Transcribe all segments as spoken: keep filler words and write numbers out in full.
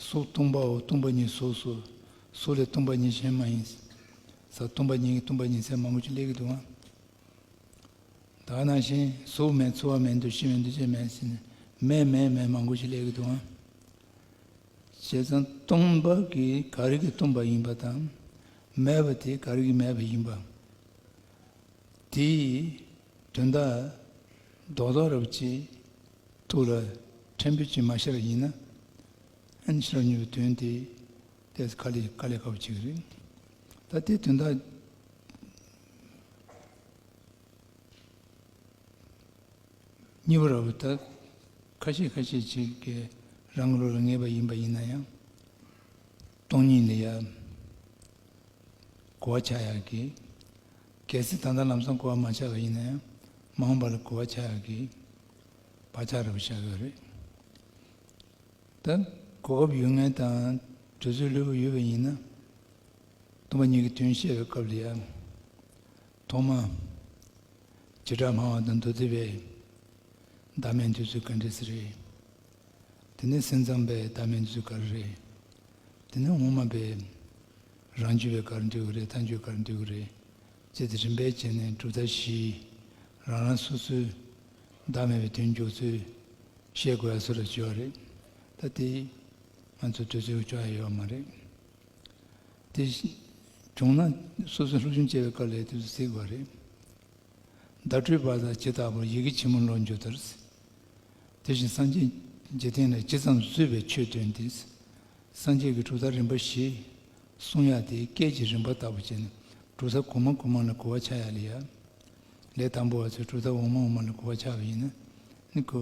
གཟུགས་སྟོང་པའོ། སྟོང་པ་ཉིད་གཟུགས་སོ། གཟུགས་ལས་སྟོང་པ་ཉིད་གཞན་མ་ཡིན། ས་སྟོང་པ་ཉིད་ཀྱི་སྟོང་པ་ཉིད་ཟེར་མང་པོ་ཅིག་སླེབས་ཀྱི་འདུག་ཨང་། ད་ག་ནང་བཞིན་གཟུགས་མེད། ཚོར་བ་མེད། འདུ་ཤེས་མེད། འདུ་བྱེད་མེད་ཟེར་ནས་མེད་མེད་མེད་མང་པོ་ཅིག་སླེབས་ཀྱི་འདུག་ཨང་། བྱས་ཙང་སྟོང་པ་གི་ག་རེ་གི་སྟོང་པ་ཡིན་པ་དང་། མེད་པ་དེ་ག་རེ་གི་མེད་པ་ཡིན་པ། དེའི་དོན་དག་རྡོག་རྡོག་རབ་ཅིག་ཐུགས་ལ་ཕྲན་བུ་ཅིག་མ་ཤར་བ་ཡིན་ན། ཨ་ནི་ཤར་ནུས་པའི་དོན་དེ་ཏོག་ཙམ་དཀའ་ལས་དཀའ་ལས་ཁག་པོ་ཅིག་རེད། ད་དེ་དོན་དག་གཉིས་པ་ར་བ་ད་ཁ་ཤས་ཁ་ཤས་ཅིག་གིས་རང་གི་བློ་ལ་ངེས་པ་ཡིན་པ་ཡིན་ན་ཡང་། སྟོང་ཉིད་ལ་ཡ་གོ་བ་ཆགས་ཡག་གི། གལ་སྲིད་ད་ལྟ་ལམ་སང་གོ་བ་མ་ཆགས་པ་ཡིན་ན་ཡང་མ་འོངས་པ་ལ་གོ་བ་ཆགས་ཡག་གི་བག་ཆགས་ར་བ་བཞག་ཡོད་རེད། ད་གོ་སྐབས་ཡོད་མཁན་དང་དུས་ཚོད་ལྷོད་པོ་ཡོད་པ་ཡིན་ན། སྟོང་པ་ཉིད་ཀྱི་དོན་བཤད་པའི་སྐབས་ལ་ཡང་། ཐོག་མ་བྱེ་བྲག་སྨྲ་བ་དང་མདོ་སྡེ་པའི་བདག་མེད་འདོད་ཚུལ་ག་འདྲ་ཞིག་རེད། དེ་ནས་སེམས་ཙམ་པའི་བདག་མེད་འདོད་ཚུལ་ག་རེ་རེད། དེ་ནས་དབུ་མ་པའི་རང་རྒྱུད་པའི་ག་རེ་འདོད་ཀྱི་རེད། མཐའ་འཁྱོངས་ག་རེ་འདོད་ཀྱི་རེད། ཅེས་དེ་རིམ་པས་བྱས་ནས་གྲུབ་མཐའ་བཞི། རང་རང་སོ་སོའི་བདག་མེད་པའི་དོན་འཇོག་ཚུལ་བཤད་དགོས་ཡ་སོགས་ལ་བྱེད་པ་རེད། ད་དེ་ང་ཚོ་དུས་ཚོད་ཅོག་ཡ་ཡོད་མ་རེད། དེ་བྱུང་ན་སོ་སོའི་སློབ་སྦྱོང་བྱེད་པའི་སྐབས་ལ་དེ་ཚོ་གཟིགས་དགོས་རེད། བརྡ་སྤྲོད་པ་དང་ཇི་ལྟ་བུར་ཡི་གེ་ཆེན་མོ་ལོངས་སྤྱོད་ལྟར། དེ་བཞིན་སངས་རྒྱས་འཇིག་རྟེན་ལ་ཇི་ཙམ་བཟོད་པའི་ཆོས་སྟོན་ཏེ། སངས་རྒྱས་ཀྱི་གྲུབ་མཐའ་རིམ་པ་བཞི་གསུང་ཡག་དེ་སྐད་ཀྱི་རིམ་པ་ལྟ་བུ་བྱས་ནས་གྲུབ་མཐའ་གོང་མ་གོང་མ་ལ་གོ་བ་ཆགས་ཡག་ལ་ཡ། ལས་དང་པོ་བ་ཚོས་གྲུབ་མཐའ་འོག་མ་འོག་མ་ལ་གོ་བ་ཆགས་པ་ཡིན་ན་ནི་ཁོ་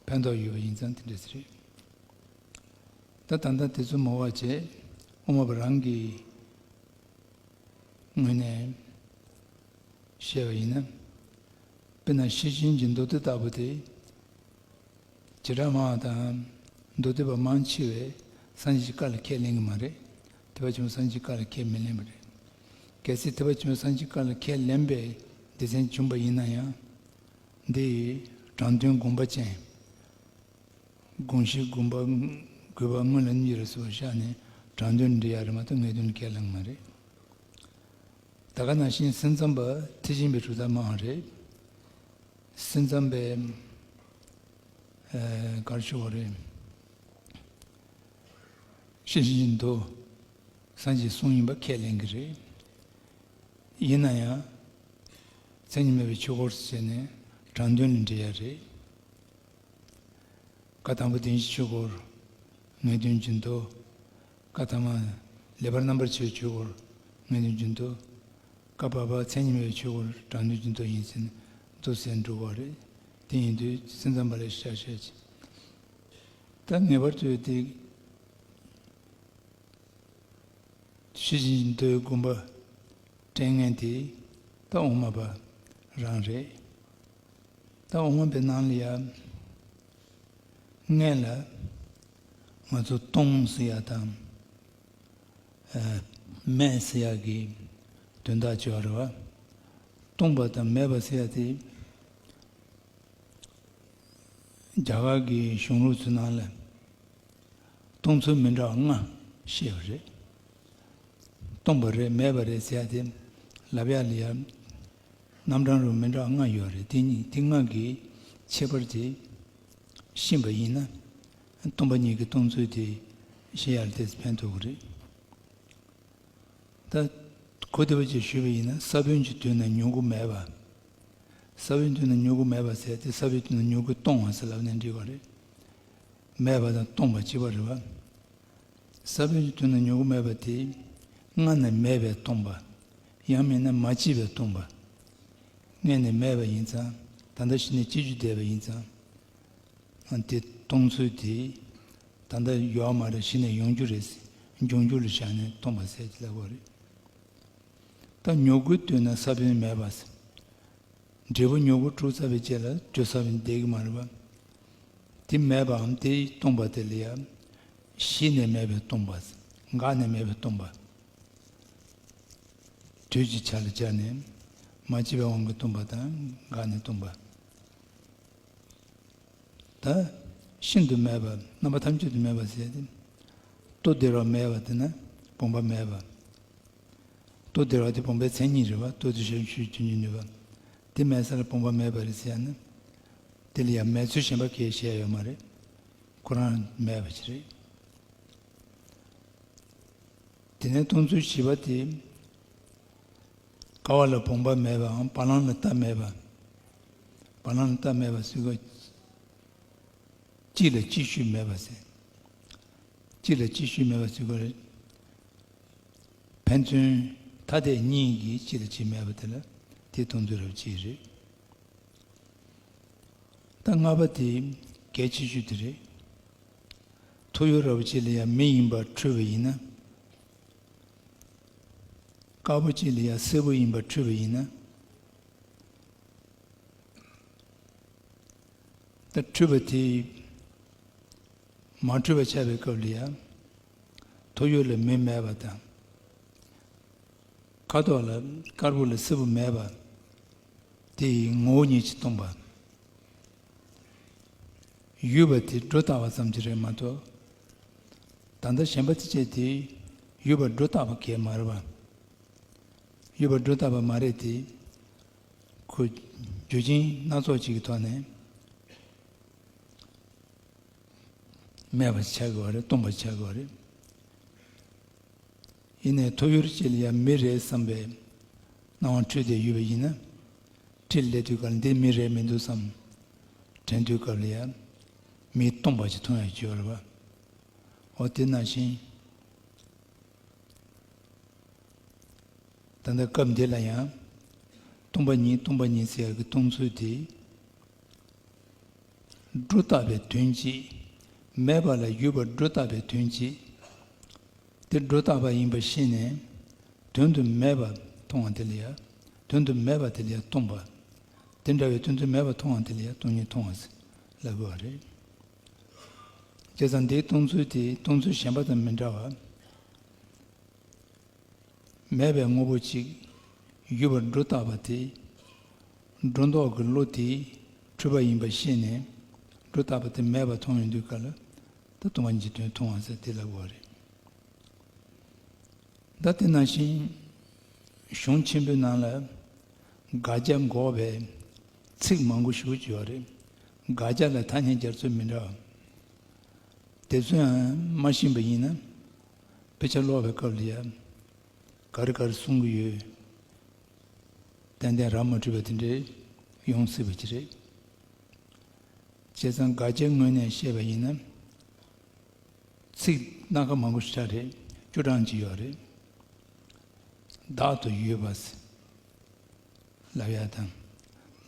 ཕན་ཐོགས་ཡོད་པ་ཡིན་ཙང་དེ་འདྲ་ཞིག་རེད། ད་ད་ལྟ་དེ་ཚོ་མ་བ་བྱས་དབུ་མ་པ་རང་གི་ངོས་ནས་བཤད་པ་ཡིན་ན། དཔེར་ན་ཤེར་ཕྱིན་གྱི་མདོ་སྡེ་ལྟ་བུ་དེ། བྱེ་བྲག་སྨྲ་བ་དང་མདོ་སྡེ་པ་མང་ཆེ་བས་སངས་རྒྱས་ཀྱི་བཀའ་ལ་ཁས་ལེན་གྱི་མ་རེད། ཐེག་པ་ཆེན་པོ་སངས་རྒྱས་ཀྱི་བཀའ་ལ་ཁས་མི་ལེན་པ་རེད། གལ་སྲིད་ཐེག་པ་ཆེན་པོ་སངས་རྒྱས་ཀྱི་བཀའ་ལ་ཁས་ལེན་པའི་སྡེ་ཚན་བྱུང་པ་ཡིན་ན་ཡང་། འདི་ཡི་དྲང་དོན་དགོངས་པ་ཅན། དགོངས་གཞི་དགོངས་པ་དགོས་པ་སྔོན་ལ་གཉིས་རེད་ཟེར་བ་བཞག་ནས་དྲང་དོན་འབྲི་ཡ་རེད་མ་གཏོགས་ངེས་དོན་ཁས་ལེན་མ་རེད། ད་ག་ནང་བཞིན་སེམས་ཙམ་པ་ཐེག་ཆེན་པའི་གྲུབ་མཐའ་སྨྲ་བ་རེད། སེམས་ཙམ་པའི་ཨ་གར་ཤོག་རེད། ཤེར་ཕྱིན་གྱི་མདོ་སངས་རྒྱས་གསུང་ཡིན་པ་ཁས་ལེན་གྱི་རེད། ཡིན་ན་ཡང་མཚན་ཉིད་མེད་པའི་ཆོས་སྐོར་ཟེར་ནས་དྲང་དོན་ལ་འབྲི་ཡ་རེད། བཀའ་དང་པོ་བདེན་བཞིའི་ཆོས་སྐོར་ངེས་དོན་གྱི་མདོ། བཀའ་ཐ་མ་ལེགས་པར་རྣམ་པར་ཕྱེ་བའི་ཆོས་སྐོར་ངེས་དོན་གྱི་མདོ། བཀའ་བར་པ་མཚན་ཉིད་མེད་པའི་ཆོས་སྐོར་དྲང་དོན་གྱི་མདོ་ཡིན་ཟེར་ནས་མདོ་གསལ་འགྲོ་བ་རེད། དེ་ཡིན་དུས་སེམས་ཙམ་པ་ལ་ཤར་ཤར་གྱི། ད་ངེས་པར་དུ་དེ་ཤེར་ཕྱིན་གྱི་མདོའི་དགོངས་པ་སྤྲད་མཁན་དེ་ད་དབུ་མ་པ་རང་རེད། ད་དབུ་མ་པའི་ནང་ལ་ཡ་སྔན་ལ་ང་ཚོ་སྟོང་ཟེར་ཡ་དང་ཨ་མེད་ཟེར་ཡ་གི་དོན་དག་བྱས་པ་རེད་བ། སྟོང་པ་དང་མེད་པ་ཟེར་ཡ་དེ། རྒྱ་གར་གྱི་གཞུང་ལུགས་ཚོའི་ནང་ལ་སྟོང་ཚུལ་མི་འདྲ་བ་ལྔ་བཤད་པ་རེད། སྟོང་པ་རེད། མེད་པ་རེད་ཟེར་ཡ་དེ་ལབ་ཡ་ལ་ཡ་རྣམ་གྲངས་རུ་མི་འདྲ་བ་ལྔ་ཡོད་རེད། དེ་གཉིས་དེ་ལྔ་གི་ཁྱད་པར་དེ་ཤེས་པ་ཡིན་ན་སྟོང་པ་ཉིད་ཀྱི་སྟོང་ཚུལ་དེ་ཤེས་ཡ་ལ་ཏོག་ཙམ་ཕན་ཐོགས་ཀྱི་རེད། ད་གོ་བདེ་བ་ཅིག་ཞུས་པ་ཡིན་ན་ས་བོན་གྱི་དུས་ན་མྱུ་གུ་མེད་པ། ས་བོན་དུས་ན་མྱུ་གུ་མེད་པ་ཟེར་ཏེ་ས་བོན་དུས་ན་མྱུ་གུ་སྟོང་བ་ཟེར་ལབ་ནས་འགྲིག་པ་རེད། མེད་པ་དང་སྟོང་པ་གཅིག་པ་རེད་བ། ས་བོན་གྱི་དུས་ན་མྱུ་གུ་མེད་པ་དེ་སྔ་ནས་མེད་པས་སྟོང་པ། ཡང་མིན་ན་མ་སྐྱེས་པས་སྟོང་པ། སྔ་ནས་མེད་པ་ཡིན་ཙང་ད་ལྟ་གཞི་ནས་སྐྱེ་རྒྱུ་བསྡད་པ་ཡིན་ཙང་། དེ་སྟོང་ཚུལ་དེ་ད་ལྟ་ཡོད་མ་རེད། གཞི་ནས་ཡོང་རྒྱུ་རེད། འབྱུང་འགྱུར་ལ་བཞག་ནས་སྟོང་པ་ཟེར་གྱི་ལབ་དགོས་རེད། ད་མྱུ་གུའི་དུས་ན་ས་བོན་མེད་པ། འབྲས་བུ་མྱུ་གུ་དཀྲུགས་ཚར་བའི་རྗེས་ལ་དྲོད་ས་བོན་བསྡད་ཀྱི་མ་རེད་པ། དེ་མེད་པའམ་དེ་སྟོང་པ་དེ་ལ་ཡང་གཞི་ནས་མེད་པའི་སྟོང་པ། འགག་ནས་མེད་པའི་སྟོང་པ། དུས་ཀྱི་ཆ་ལ་སྦྱར་ནས་མ་སྐྱེས་པའི་དབང་གིས་སྟོང་པ་དང་འགག་ནས་སྟོང་པ། ད་ཤིན་ཏུ་མེད་པ། རྣམ་པ་ཐམས་ཅད་དུ་མེད་པ་ཟེར་ཏེ། ལྟོ་ལྡིར་བ་མེད་པ་དེ་ན་བུམ་པ་མེད་པ། ལྟོ་ལྡིར་བ་དེ་བུམ་པའི་མཚན་ཉིད་རེད་བ། ལྟོ་དེ་ཞབས་ཞུ་དོན་གྱི་ནུས་པ། དེ་མེད་ས་ལ་བུམ་པ་མེད་པ་རེད་ཟེར་ཡ་ན། དེ་ལ་ཡང་མེད་ཚུལ་གཞན་པ་གས་བཤད་ཡ་ཡོད་མ་རེད། ཁོ་རང་མེད་པ་ཞིག་རེད། དེ་ནས་སྟོང་ཚུལ་བཞི་པ་དེ། ཀ་བ་ལ་བུམ་པ་མེད་པའམ་བ་ལང་ལ་རྟ་མེད་པ། བ་ལང་ལ་རྟ་མེད་པ་ཟེར་གོ། གཅིག་ལ་གཅིག་ཤོས་མེད་པ་ཟེར། གཅིག་ལ་གཅིག་ཤོས་མེད་པ་ཟེར་གོ་རེད། ཕན་ཚུན་ཐ་དད་གཉིས་ཀྱིས་གཅིག་ལ་གཅིག་མེད་པ་དེ་ལ་དེ་སྟོང་ཚུལ་རབ་གཅིག་རེད། ད་ལྔ་པ་དེ་གལ་ཆེ་ཤོས་དེ་རེད། ཐོ་ཡོ་ར་བོ་ཅིག་ལ་ཡང་མེ་ཡིན་པར་འཁྲུལ་བ་ཡིན་ན། དཀར་པོ་ཅིག་ལ་ཡང་སེར་པོ་ཡིན་པར་འཁྲུལ་བ་ཡིན་ན། ད་འཁྲུལ་པ་དེ་མ་འཁྲུལ་བ་ཆགས་པའི་སྐབས་ལ་ཡང་ཐོ་ཡོ་ལ་མེ་མེད་པ་དང་། ཁ་དོག་ལ་དཀར་པོ་ལ་སེར་པོ་མེད་པ། དེ་ཡི་ངོ་བོ་ཉིད་ཀྱིས་སྟོང་པ། ཡོད་པ་དེ་སྒྲོ་བཏགས་པ་ཙམ་གྱིས་རེད་མ་གཏོགས། ད་ལྟ་གཞན་པ་དེ་བཅས་དེ་ཡོད་པར་སྒྲོ་བཏགས་པ་གས་མ་རེད་པ། ཡོད་པར་སྒྲོ་བཏགས་པ་མ་རེད་དེ། ཁོ་རྒྱུ་རྐྱེན་སྣ་ཚོགས་ཅིག་གི་ཐོག་ནས། མེད་པ་ཆགས་དགོས་པ་རེད། སྟོང་པ་ཆགས་དགོས་པ་རེད། ཡིན་ནའི་ཐོ་ཡོར་གཅིག་ལ་ཡང་མེ་རེད་བསམ་པའི་སྣང་བ་འཁྲུལ་བསྡད་ཡོད་པ་ཡིན་ན། འཁྲུལ་སླེབས་དུས་སྐབས་འདི་མེ་རེད་མི་འདུག་བསམ། དྲན་དུས་སྐབས་ལ་ཡང་མེ་སྟོང་པ་ཞིག་མཐོང་ཡ་ཡོད་རེད་པ། འོ་དེ་ནང་བཞིན། ད་ལྟ་སྐབས་འདི་ལ་ཡང་སྟོང་པ་ཉིད་སྟོང་པ་ཉིད་ཟེར་ཡག་གི་སྟོང་ཚུལ་དེ། སྒྲོ་བཏགས་པའི་དོན་གཅིག་མེད་པ་ལ་ཡོད་པར་སྒྲོ་བཏགས་པའི་དོན་གཅིག་དེ་སྒྲོ་བཏགས་པ་ཡིན་པ་ཤེས་ནས། དོན་དུ་མེད་པ་མཐོང་བ་དེ་ལ་ཡང་། དོན་དུ་མེད་པ་དེ་ལ་ཡང་སྟོང་པ། དེ་འདྲ་བའི་དོན་དུ་མེད་པ་མཐོང་བ་དེ་ལ་ཡང་སྟོང་ཉིད་མཐོང་བ་ཟེར་ལབ་དགོས་པ་རེད། བྱས་ཙང་འདིའི་སྟོང་ཚུལ་དེ་སྟོང་ཚུལ་གཞན་པ་དང་མི་འདྲ་བར། མེད་པའི་དངོས་པོ་གཅིག་ཡོད་པར་སྒྲོ་བཏགས་པ་དེ། སྒྲོ་འདོགས་ཀྱི་བློ་དེ་འཁྲུལ་པ་ཡིན་པ་ཤེས་ནས། སྒྲོ་བཏགས་པ་དེ་མེད་པ་མཐོང་ཡོང་དུས་སྐབས་ལ། ད་སྟོང་པ་ཉིད་ཀྱི་དོན་མཐོང་བ་ཟེར་དེ་ལ་གོ་བ་རེད། ད་དེ་ནང་བཞིན་གཞུང་ཆེན་པོའི་ནང་ལ་དགག་བྱ་འགོག་པའི་ཚིག་མང་པོ་ཞེ་པོ་ཅིག་ཡོད་རེད། དགག་བྱ་ལ་ཐ་སྙད་སྦྱར་ཚུལ་མི་འདྲ་བ། དེ་ཚོ་ཡང་མ་ཤེས་པ་ཡིན་ན་དཔེ་ཆ་ཀློག་པའི་སྐབས་ལ་ཡང་ག་རེ་ག་རེ་གསུང་གི་ཡོད། ཏན་ཏན་ར་མ་འཕྲོད་པ་དེ་འདྲའི་ཡོང་སྲིད་པ་ཅིག་རེད། བྱས་ཙང་དགག་བྱའི་ངོས་ནས་བཤད་པ་ཡིན་ན། ཚིག་སྣ་ཁ་མང་པོ་ཞིག་རེད། བཅུ་གྲངས་ཅིག་ཡོད་རེད། བདག་ཏུ་ཡོད་པ་ཟེར་ལབ་ཡ་དང་།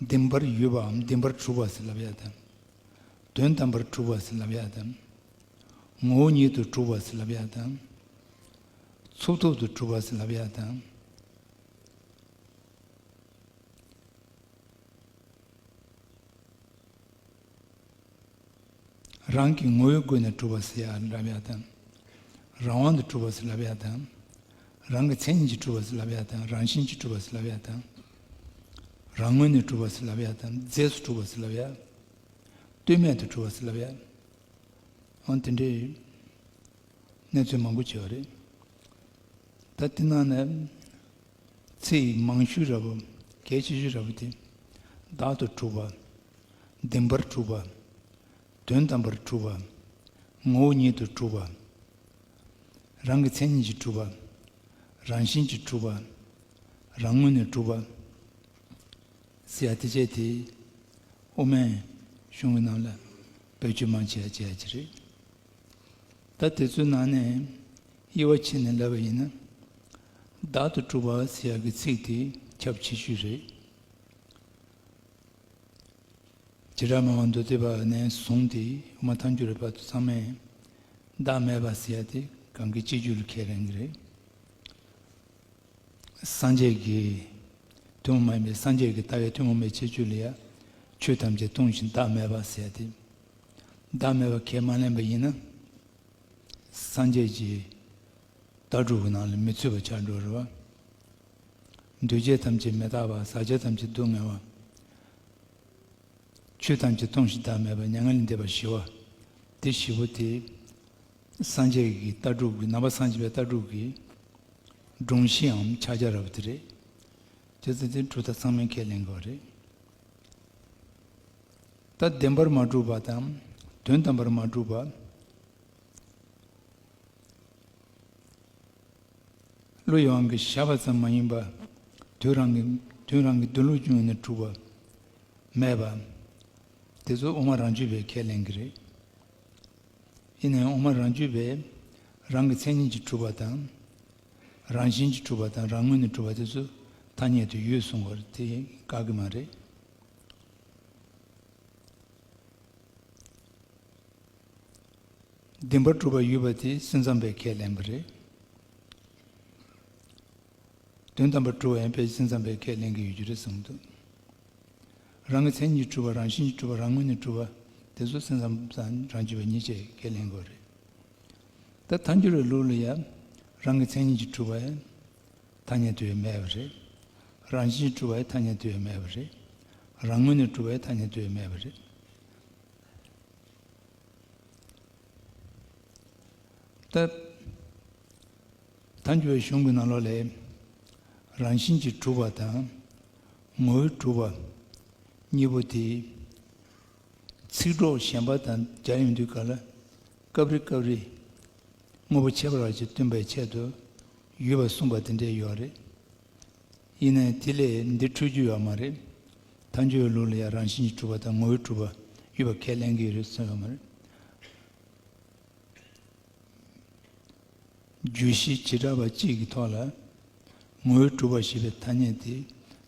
བདེན་པར་ཡོད་པའམ་བདེན་པར་གྲུབ་པ་ཟེར་ལབ་ཡ་དང་། དོན་དམ་པར་གྲུབ་པ་ཟེར་ལབ་ཡ་དང་། ངོ་བོ་ཉིད་དུ་གྲུབ་པ་ཟེར་ལབ་ཡ་དང་། ཚུགས་ཐུབ་ཏུ་གྲུབ་པ་ཟེར་ལབ་ཡ་དང་། རང་གི་ངོ་བོའི་སྒོ་ནས་གྲུབ་པ་ཟེར་ཡ་ལབ་ཡ་དང་། རང་དབང་དུ་གྲུབ་པ་ཟེར་ལབ་ཡ་དང་། རང་གི་མཚན་ཉིད་ཀྱིས་གྲུབ་པ་ཟེར་ལབ་ཡ་དང་། རང་བཞིན་གྱིས་གྲུབ་པ་ཟེར་ལབ་ཡ་དང་། རང་ངོས་ནས་གྲུབ་པ་ཟེར་ལབ་ཡ་དང་། རྫས་སུ་གྲུབ་པ་ཟེར་ལབ་ཡ། ལྟོས་མེད་དུ་གྲུབ་པ་ཟེར་ལབ་ཡ། འོ་དེ་འདྲའི་གནས་ཚུལ་མང་པོ་བྱས་པ་རེད། ད་དེ་ནང་ནས་ཚིག་མང་ཤོས་འདྲ་པོ། གལ་ཆེ་ཤོས་འདྲ་པོ་དེ། བདག་ཏུ་གྲུབ་པ། བདེན་པར་གྲུབ་པ། དོན་དམ་པར་གྲུབ་པ། ངོ་བོ་ཉིད་དུ་གྲུབ་པ། རང་གི་མཚན་ཉིད་ཀྱིས་གྲུབ་པ། རང་བཞིན་གྱིས་གྲུབ་པ། རང་ངོས་ནས་གྲུབ་པ། ཟེར་ཡ་དེ་བྱས་དེ། དབུ་མའི་གཞུང་གི་ནང་ལ་བེད་སྤྱོད་མང་ཆེ་བ་བྱེད་ཡ་ཅིག་རེད། ད་དེ་ཚོའི་ནང་ནས་དབྱེ་བ་ཕྱེ་ནས་ལབ་པ་ཡིན་ན། བདག་ཏུ་གྲུབ་པ་ཟེར་ཡ་གི་ཚིག་དེ་ཁྱབ་ཆེ་ཤོས་རེད། བྱེ་བྲག་སྨྲ་བ་མདོ་སྡེ་པ་ནས་བཟུང་སྟེ་དབུ་མ་ཐལ་འགྱུར་བའི་བར་དུ་ཚང་མས་བདག་མེད་པ་ཟེར་ཡ་དེ་གང་གི་སྤྱི་རྒྱུད་ལ་ཁས་ལེན་གྱི་རེད། སངས་རྒྱས་ཀྱི་ཐུན་མོང་མ་ཡིན་པའི་སངས་རྒྱས་ཀྱི་ལྟ་བའི་ཐུན་མོང་མའི་ཁྱད་ཆོས་ལ་ཡང་ཆོས་ཐམས་ཅད་སྟོང་ཞིང་བདག་མེད་པ་ཟེར་ཏེ། བདག་མེད་པ་ཁས་མ་ལེན་པ་ཡིན་ན། སངས་རྒྱས་ཀྱི་ལྟ་གྲུབ་ཀྱི་ནང་ལ་མི་ཚུད་པ་ཆགས་འགྲོ་རེད་བ། འདུས་བྱས་ཐམས་ཅད་མི་རྟག་པ། ཟག་བཅས་ཐམས་ཅད་སྡུག་བསྔལ་བ། ཆོས་ཐམས་ཅད་སྟོང་ཞིང་བདག་མེད་པ། མྱ་ངན་ལས་འདས་པ་ཞི་བ། དེ་བཞི་པོ་དེ་ སངས་རྒྱས་ཀྱི་ལྟ་གྲུབ་ཀྱི་ནང་པ་སངས་རྒྱས་པའི་ལྟ་གྲུབ་ཀྱི་སྒྲོམ་གཞིའམ་ཕྱག་རྒྱ་ར་བ་དེ་རེད། བྱས་ཙང་དེ་གྲུབ་མཐའ་ཚང་མས་ཁས་ལེན་དགོས་རེད། ད་བདེན་པར་མ་གྲུབ་པ་དང་དོན་དམ་པར་མ་གྲུབ་པ། བློ་ཡི་དབང་གིས་བཞག་པ་ཙམ་མ་ཡིན་པ། དུས་རང་གི་དུས་རང་གི་འདོད་ལུགས་ཀྱི་ངོས་ནས་གྲུབ་པ་མེད་པ། དེ་ཚོ་དབུ་མ་རང་རྒྱུད་པས་ཁས་ལེན་གྱི་རེད། ཡིན་ནའང་དབུ་མ་རང་རྒྱུད་པས་རང་གི་མཚན་ཉིད་ཀྱིས་གྲུབ་པ་དང་། རང་བཞིན་གྱིས་གྲུབ་པ་དང་རང་ངོས་ནས་གྲུབ་པ་དེ་ཚོ་ཐ་སྙད་དུ་ཡོད་གསུང་བར་དེ་བཀག་གི་མ་རེད། བདེན་པར་གྲུབ་པ་ཡོད་པ་དེ་སེམས་ཙམ་པས་ཁས་ལེན་པ་རེད། དོན་དམ་པར་གྲུབ་པ་ཡང་དཔེ་སེམས་ཙམ་པས་ཁས་ལེན་གྱི་ཡོད་རྒྱུ་རེད་གསུངས་འདུག་རང་གི་མཚན་ཉིད་གྲུབ་པ་རང་བཞིན་གྱིས་གྲུབ་པ་རང་ངོས་ནས་གྲུབ་པ་དེ་ཚོ་སེམས་ཙམ་དང་རང་རྒྱུད་པ་གཉིས་ཆས་ཁས་ལེན་དགོས་རེད། ད་ཐལ་འགྱུར་བའི་ལུགས་ལ་ཡང་རང་གི་མཚན་ཉིད་ཀྱིས་གྲུབ་པ་ཡང་ཐ་སྙད་དུ་ཡང་མེད་པ་རེད། རང་བཞིན་གྱིས་གྲུབ་པ་ཡང་ཐ་སྙད་དུ་ཡང་མེད་པ་རེད། རང་ངོས་ནས་གྲུབ་པ་ཡང་ཐ་སྙད་དུ་ཡང་མེད་པ་རེད། ད། ཐལ་འགྱུར་བའི་གཞུང་གི་ནང་ལོགས་ལས། རང་བཞིན་གྱིས་གྲུབ་པ་དང་། ངོ་བོས་གྲུབ་པ། གཉིས་པོ་དེ། ཚིག་གྲོགས་གཞན་པ་དང་སྦྱར་ཡོང་དུས་སྐབས་ལ། སྐབས་རེ་སྐབས་རེ། དངོས་པོ་ཁྱད་པར་བ་ཞིག་སྟོན་པའི་ཆེད་དུ། ཡོད་པར་གསུངས་པ་དེ་འདྲས་ཡོད་རེད། ཡིན་ནའི་དེ་ལས་འདི་འཕྲོས་རྒྱུ་ཡོད་མ་རེད། ཐལ་འགྱུར་བའི་ལུགས་ལ་ཡང་རང་བཞིན་གྱིས་གྲུབ་པ་དང་ངོ་བོས་གྲུབ་པ་ཡོད་པ་ཁས་ལེན་གྱི་ཡོད་རེད་གསུངས་ཡོད་མ་རེད། བརྗོད་གཞི་བྱེ་བྲག་པ་གཅིག་གི་ཐོག་ལ་ངོ་བོས་གྲུབ་པ་ཞེས་པའི་ཐ་སྙད་དེ་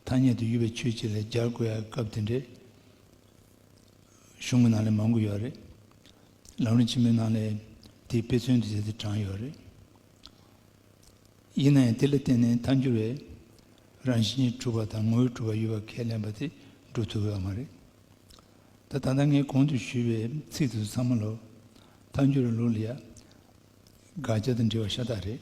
ཐ་སྙད་དུ་ཡོད་པའི་ཆོས་གཅིག་ལ་སྦྱར་དགོས་ཡག་སྐབས་དེ་འདྲའི་གཞུང་གི་ནང་ལ་མང་པོ་ཡོད་རེད། ལམ་རིམ་ཆེན་མོའི་ནང་ལ་དེའི་དཔེ་མཚོན་དུ་བྱས་ཏེ་དྲངས་ཡོད་རེད། ཡིན་ན་ཡང་དེ་ལ་བརྟེན་ནས་ཐལ་འགྱུར་བས་རང་བཞིན་གྱིས་གྲུབ་པ་དང་ངོ་བོས་གྲུབ་པ་ཡོད་པ་ཁས་ལེན་པ་དེ་སྒྲུབ་ཐུབ་ཡོད་མ་རེད། ད་ད་ལྟ་ངས་གོང་དུ་ཞུས་པའི་ཚིག་དེ་ཚོ་ཚང་མ་ལོ། ཐལ་འགྱུར་བའི་ལུགས་ལ་ཡ། དགག་བྱ་དང་འབྲེལ་བ་ཤ་སྟག་རེད།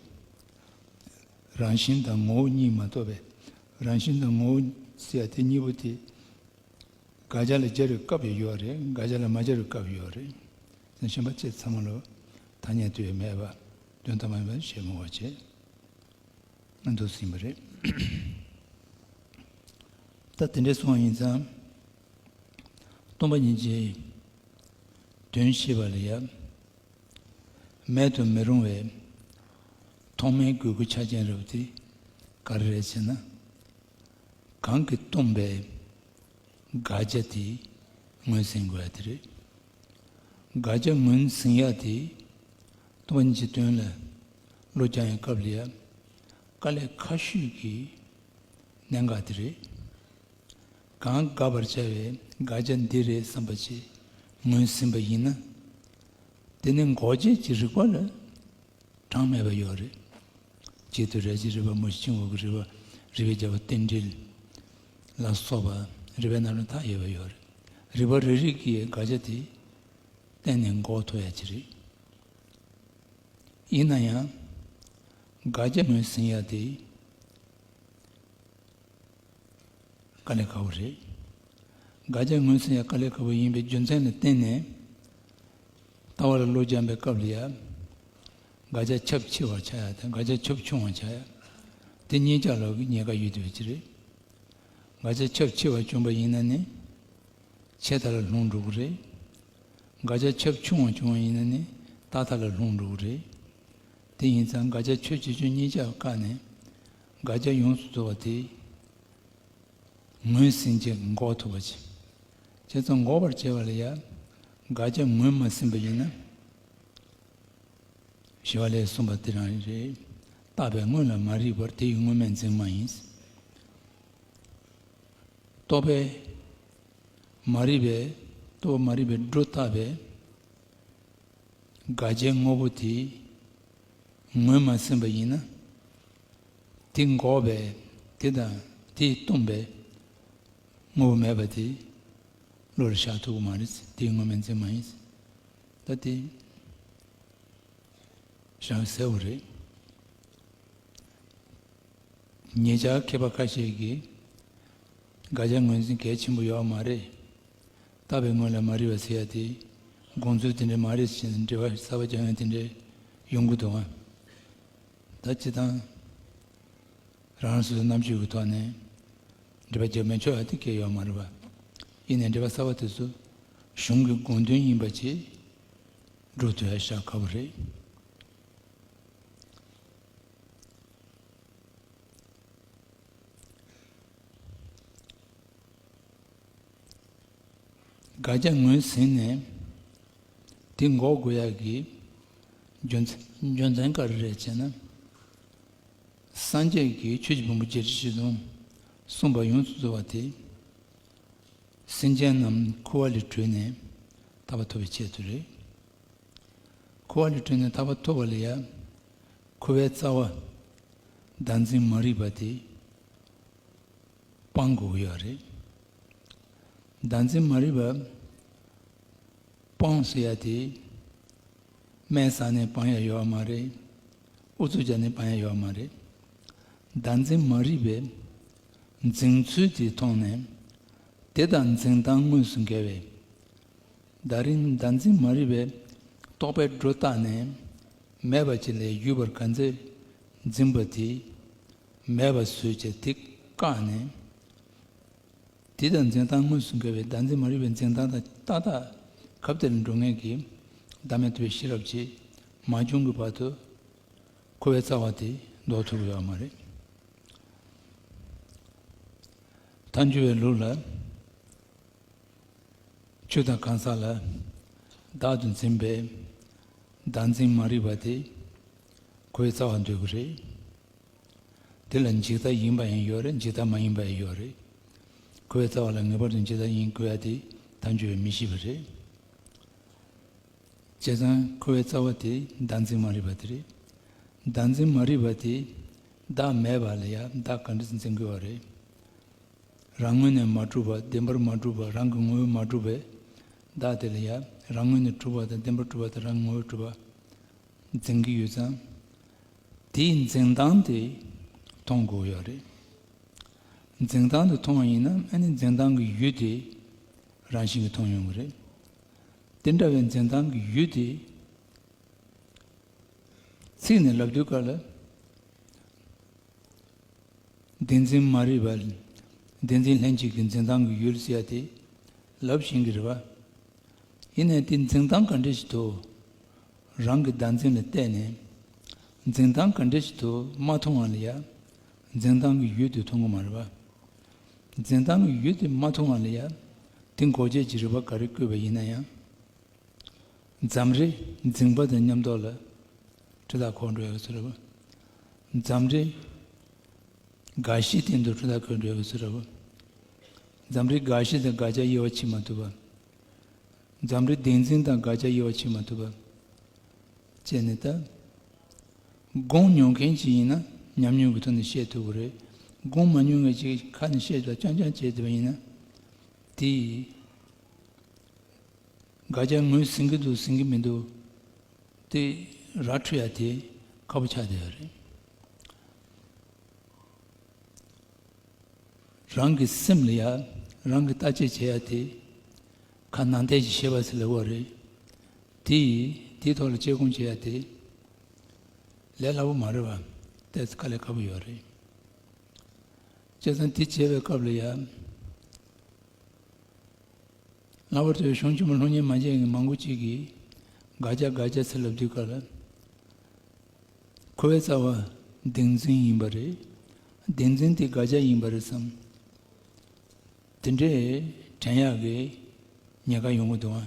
རང་བཞིན་དང་ངོ་བོ་གཉིས་མ་གཏོགས་པའི། རང་བཞིན་དང་ངོ་བོ་ཟེར་ཡ་དེ་གཉིས་པོ་དེ། དགག་བྱ་ལ་སྦྱར་བའི་སྐབས་ཡང་ཡོད་རེད། དགག་བྱ་ལ་མ་སྦྱར་བའི་སྐབས་ཡང་ཡོད་རེད། གཞན་པ་ཁྱེད་ཚང་མ་ལོ། ཐ་སྙད་དུ་ཡང་མེད་པ། དོན་དམ་པར་ཞེས་མོས་པ་བྱེད། འདུག་ཟིན་པ་རེད། ད་དེ་འདྲའི་སོང་བ་ཡིན་ཙང་། སྟོང་པ་ཉིད་ཀྱི་དོན་ཤེས་པ་ལ་ཡ། མེད་དུ་མི་རུང་བའི་ཐོག་མའི་དགོས་མཁོ་ཆ་རྐྱེན་རབ་དེ་ག་རེ་རེད་ཟེར་ན། གང་གིས་སྟོང་པའི་དགག་བྱ་དེ་ངོས་ཟིན་དགོས་ཡ་དེ་རེད། དགག་བྱ་ངོས་ཟིན་ཡ་དེ་སྟོང་པ་ཉིད་ཀྱི་དོན་ལ་བློ་སྦྱང་ཡའི་སྐབས་ལ་ཡ་དཀའ་ལས་ཁག་ཤོས་ཀྱི་གནད་འགག་དེ་རེད། གང་དགག་པར་བྱ་བའི་དགག་བྱ་འདི་རེད་བསམ་པ་ཞིག་ངོས་ཟིན་པ་ཡིན་ན། དེ་ནི་འགོག་བྱེད་ཀྱི་རིགས་པ་ལ་གྲངས་མེད་པ་ཡོད་རེད། གཅིག་ཏུ་རེག་བྱའི་རིགས་པ། མུ་བཞི་འཆིང་བ་གི་རིགས་པ། རིགས་པས་བྱས་པ་རྟེན་འབྲེལ་ལ་སོགས་པ་རིགས་པའི་རྣམ་གྲངས་མཐའ་ཡས་པ་ཡོད་རེད། རིགས་པ་རེ་རེ་གིས་དགག་བྱ་དེ་གཏན་ནས་འགོག་ཐུབ་ཡ་ཅིག་རེད། ཡིན་ན་ཡང་དགག་བྱ་ངོས་ཟིན་ཡ་དེ་དཀའ་ལས་ཁག་པོ་རེད། དགག་བྱ་ངོས་ཟིན་ཡ་དཀའ་ལས་ཁག་པོ་ཡིན་པའི་རྒྱུ་མཚན་ལ་བརྟེན་ནས། ལྟ་བ་ལ་བློ་སྦྱང་པའི་སྐབས་ལ་ཡ། དགག་བྱ་ཁྱབ་ཆེ་བ་ཆགས་ཡ་དང་དགག་བྱ་ཁྱབ་ཆུང་བ་ཆགས་ཡ། དེ་གཉིས་ཆ་ལ་ཉེན་ཁ་ཡོད་དེ་བ་ཅི་རེད། དགག་བྱ་ཁྱབ་ཆེ་བ་བྱུང་པ་ཡིན་ན་ནི། ཆད་མཐའ་ལ་ལྷུང་འགྲོ་གི་རེད། དགག་བྱ་ཁྱབ་ཆུང་བ་བྱུང་བ་ཡིན་ན་ནི་རྟག་མཐའ་ལ་ལྷུང་འགྲོ་གི་རེད། དེ་ཡིན་ཙང་དགག་བྱ་ཁྱབ་ཆེ་ཆུང་གཉིས་ཆ་བཀག་ནས་དགག་བྱ་ཡོངས་སུ་རྫོགས་པ་དེ་ངོས་ཟིན་བྱེད་འགོག་ཐུབ་པ་བྱེད། བྱས་ཙང་འགོག་པར་བྱེད་པ་ལ་ཡང་དགག་བྱ་ངོས་མ་ཟིན་པ་ཡིན་ན། ཞི་བ་ལྷས་གསུངས་པ་དེ་རང་རེད། བརྟགས་པས་སྔོན་ལ་མ་རིག་པར་དེ་ཡི་སྔོན་མེད་འཛིན་མ་ཡིན། རྟོག་པས་མ་རིག་པའི་རྟོག་པ་མ་རིག་པའི་སྒྲོ་བཏགས་པའི་དགག་བྱའི་དངོས་པོ་དེ་ངོས་མ་ཟིན་པ་ཡིན་ན། དེ་འགོག་པའི་དེ་དང་དེས་སྟོང་པའི་དངོས་པོ་མེད་པ་དེ་བློ་ལ་བཞག་ཐུབ་ཀྱི་མ་རེད། དེའི་སྔོན་མེད་འཛིན་མ་ཡིན། ད་དེ་བྱང་གསལ་བོ་རེད། ཉེ་ཆར་མཁས་པ་ཁ་ཤས་ཀྱིས་དགག་བྱ་ངོས་འཛིན་གལ་ཆེན་པོ་ཡོད་མ་རེད། བརྟགས་པས་སྔོན་ལ་མ་རིག་པ་ཟེར་ཡ་དེ་དགོངས་ཚུལ་དེ་འདྲ་མ་རེད་ཟེར་ནས་འགྲེལ་པ་གསར་པ་རྒྱག་མཁན་དེ་འདྲའི་ ཡོང་གི་འདུག་ཨ། ད་སྤྱིར་བཏང་རང་རང་སོ་སོའི་རྣམ་དཔྱོད་ཀྱི་ཐོག་ནས་འགྲེལ་པ་རྒྱབ་མི་ཆོག་ཡ་དེ་གལ་ཡོད་མ་རེད་པ། ཡིན་ནའི་འགྲེལ་པ་གསར་པ་དེ་ཚོ་གཞུང་གི་དགོངས་དོན་ཡིན་པ་བྱས་སྒྲུབ་ཐུབ་ཡ་ཤ་ཁག་པོ་རེད། དགག་བྱ་ངོས་ཟིན་ནས་དེ་འགོག་དགོས་ཡག་གི་རྒྱུ་མཚན་རྒྱུ་མཚན་ག་རེ་རེད་ཅེ་ན། སངས་རྒྱས་ཀྱིས་ཆོས་ཀྱི་ཕུང་པོ་བརྒྱད་ཁྲི་བཞི་སྟོང་གསུངས་པ་ཡོངས་སུ་རྫོགས་པ་དེ། སེམས་ཅན་རྣམས་འཁོར་བ་ལས་གྲོལ་ནས་ཐར་པ་ཐོབ་པའི་ཆེད་དུ་རེད། འཁོར་བ་ལས་གྲོལ་ནས་ཐར་པ་ཐོབ་པ་ལ་ཡང་འཁོར་བའི་རྩ་བ་བདག་འཛིན་མ་རིག་པ་དེ་སྤང་དགོས་ཀྱི་ཡོད་རེད། བདག་འཛིན་མ་རིག་པ་སྤོང་ཟེར་ཡ་དེ། སྨན་ཟ་ནས་སྤང་ཡ་ཡོད་མ་རེད། ཨུ་ཚུགས་རྒྱག་ནས་སྤང་ཡ་ཡོད་མ་རེད། བདག་འཛིན་མ་རིག་པའི་འཛིན་ཚུལ་དེ་མཐོང་ནས། དེ་དང་འཛིན་སྟངས་དངོས་སུ་འགལ་བས། ད་རིང་བདག་འཛིན་མ་རིག་པའི་རྟོག་པས་སྒྲོ་བཏགས་ནས། མེད་པ་ཅིག་ལ་ཡུལ་བར་ག་ཚད་འཛིན་པ་དེ། མེད་པ་བཟོས་བྱས་དེ་བཀག་ནས། དེ་དང་འཛིན་སྟངས་དངོས་སུ་འགལ་བའི་བདག་འཛིན་མ་རིག་པའི་འཛིན་སྟངས་དང་ཏག་ཏག་ཁ་གཏད་ལ་འགྲོ་མཁན་གྱི་བདག་མེད་རྟོགས་པའི་ཤེས་རབ་ཅིག་མ་བྱུང་གི་བར་དུ་འཁོར་བའི་རྩ་བ་དེ་ཟློག་ཐུབ་ཀྱི་ཡོད་མ་རེད། མཐའ་འཁྱོལ་བའི་ལུགས་ལ། ཆོས་དང་གང་ཟག་ལ་བདག་ཏུ་འཛིན་པའི་བདག་འཛིན་མ་རིག་པ་དེ་འཁོར་བའི་རྩ་བར་འདོད་ཀྱི་རེད། དེ་ལ་འཇིག་ལྟ་ཡིན་པ་ཡང་ཡོད་རེད། འཇིག་ལྟ་མ་ཡིན་པ་ཡང་ཡོད་རེད། འཁོར་བའི་རྩ་བ་ལ་ངེས་པར་དུ་འཇིག་ལྟ་ཡིན་དགོས་ཡ་དེ་མཐའ་འཁྱོལ་བས་མི་ཤེས་པ་རེད། བྱས་ཙང་འཁོར་བའི་རྩ་བ་དེ་བདག་འཛིན་མ་རིག་པ་དེ་རེད། བདག་འཛིན་མ་རིག་པ་དེ་བདག་མེད་པ་ལ་ཡང་བདག་ག་འདྲ་འཛིན་དགོས་པ་རེད། རང་ངོས་ནས་མ་གྲུབ་པ། བདེན་པར་མ་གྲུབ་པ། རང་གི་ངོ་བོས་མ་གྲུབ་པའི་བདག་དེ་ལ་ཡང་རང་ངོས་ནས་གྲུབ་པ་དང་། བདེན་པར་གྲུབ་པ་དང་། རང་གི་ངོ་བོས་གྲུབ་པ་འཛིན་གྱི་ཡོད་ཙང་། དེའི་འཛིན་སྟངས་དེ་མཐོང་དགོས་ཡོད་རེད། འཛིན་སྟངས་དེ་མཐོང་བ་ཡིན་ན། ཨ་ནི་འཛིན་སྟངས་ཀྱི་ཡུལ་དེ་རང་བཞིན་གྱིས་མཐོང་ཡོང་གི་རེད། དེ་འདྲ་བའི་འཛིན་སྟངས་ཀྱི་ཡུལ་དེ། ཚིག་ནས་ལབ་དུས་སྐབས་ལ། བདེན་འཛིན་མ་རིག་པ། བདེན་འཛིན་ལྷན་སྐྱེས་ཀྱི་འཛིན་སྟངས་ཀྱི་ཡུལ་ཟེར་ཡ་དེ་ལབ་བཞིན་གྱི་རེད་པ། ཡིན་ནའི་དེ་འཛིན་སྟངས་ག་འདྲ་ཞིག་འདུག་རང་གི་བདག་འཛིན་ལ་བལྟས་ནས། འཛིན་སྟངས་ག་འདྲ་ཞིག་འདུག་མ་མཐོང་བ་ལ་ཡ། འཛིན་སྟངས་ཀྱི་ཡུལ་དེ་མཐོང་གི་མ་རེད་པ། འཛིན་སྟངས་ཀྱི་ཡུལ་དེ་མ་མཐོང་བ་ལ་ཡ། དེ་འགོག་བྱེད་ཀྱི་རིགས་པ་ག་རེ་བཀོད་པ་ཡིན་ན་ཡང་། འཛམ་རིག་འཛིན་པ་དང་མཉམ་དུ་ལ་འཁྲུལ་རྟགས་འཁོར་འགྲོ་ཡག་ཚོད་རེད་པ། འཛམ་རིག་དགག་གཞིའི་སྟེང་དུ་འཁྲུལ་རྟགས་འཁོར་འགྲོ་ཡག་ཚོད་རེད་པ། འཛམ་རིག་དགག་གཞི་དང་དགག་བྱ་དབྱེ་བ་ཕྱེ་མ་ཐུབ་པ། འཛམ་རིག་བདེན་འཛིན་དང་དགག་བྱ་དབྱེ་བ་ཕྱེ་མ་ཐུབ་པ། བྱས་ནས་ད། སྒོམ་མྱོང་མཁན་ཅིག་ཡིན་ན་ཉམས་མྱོང་གི་ཐོག་ནས་བཤད་ཐུབ་ཀྱི་རེད། སྒོམ་མ་མྱོང་མཁན་ཅིག་ཁ་ནས་བཤད་དུས་རྐྱང་རྐྱང་བྱས་བསྡད་པ་ཡིན་ན། དེ། དགག་བྱ་ངོས་ཟིན་གྱི་འདུག་ཟིན་གྱི་མི་འདུག་དེ་ར་འཕྲོད་ཡ་དེ་ཁག་པོ་ཆགས་བསྡད་ཡོད་རེད། རང་གི་སེམས་ལ་ཡ་རང་གི་བརྟག་དཔྱད་བྱེད་ཡ་དེ་ཁ་ནང་བསྟན་གྱི་ཤེས་པ་ཟེར་ལབ་པ་རེད། དེ་ཡིས་དེའི་ཐོག་ལ་དཔྱད་སྒོམ་བྱེད་ཡ་དེ་ལས་སླ་པོ་མ་རེད་པ། ཏོག་ཙམ་དཀའ་ལས་ཁག་པོ་ཡོད་རེད། བྱས་ཙང་དེ་བྱེད་པའི་སྐབས་ལ་ཡ། ལྷག་པར་དུ་གཞུང་ཆེན་མོ་སློབ་གཉེར་མ་བྱས་མཁན་མང་པོ་ཅིག་གིས་དགག་བྱ་དགག་བྱ་ཟེར་ལབ་དུས་སྐབས་ལ། འཁོར་བའི་རྩ་བ་བདེན་འཛིན་ཡིན་པ་རེད། བདེན་འཛིན་དེ་དགག་བྱ་ཡིན་པ་རེད་བསམ། དེ་འདྲའི་དྲན་ཡག་གི་ཉེན་ཁ་ཡོང་གི་འདུག་ཨ།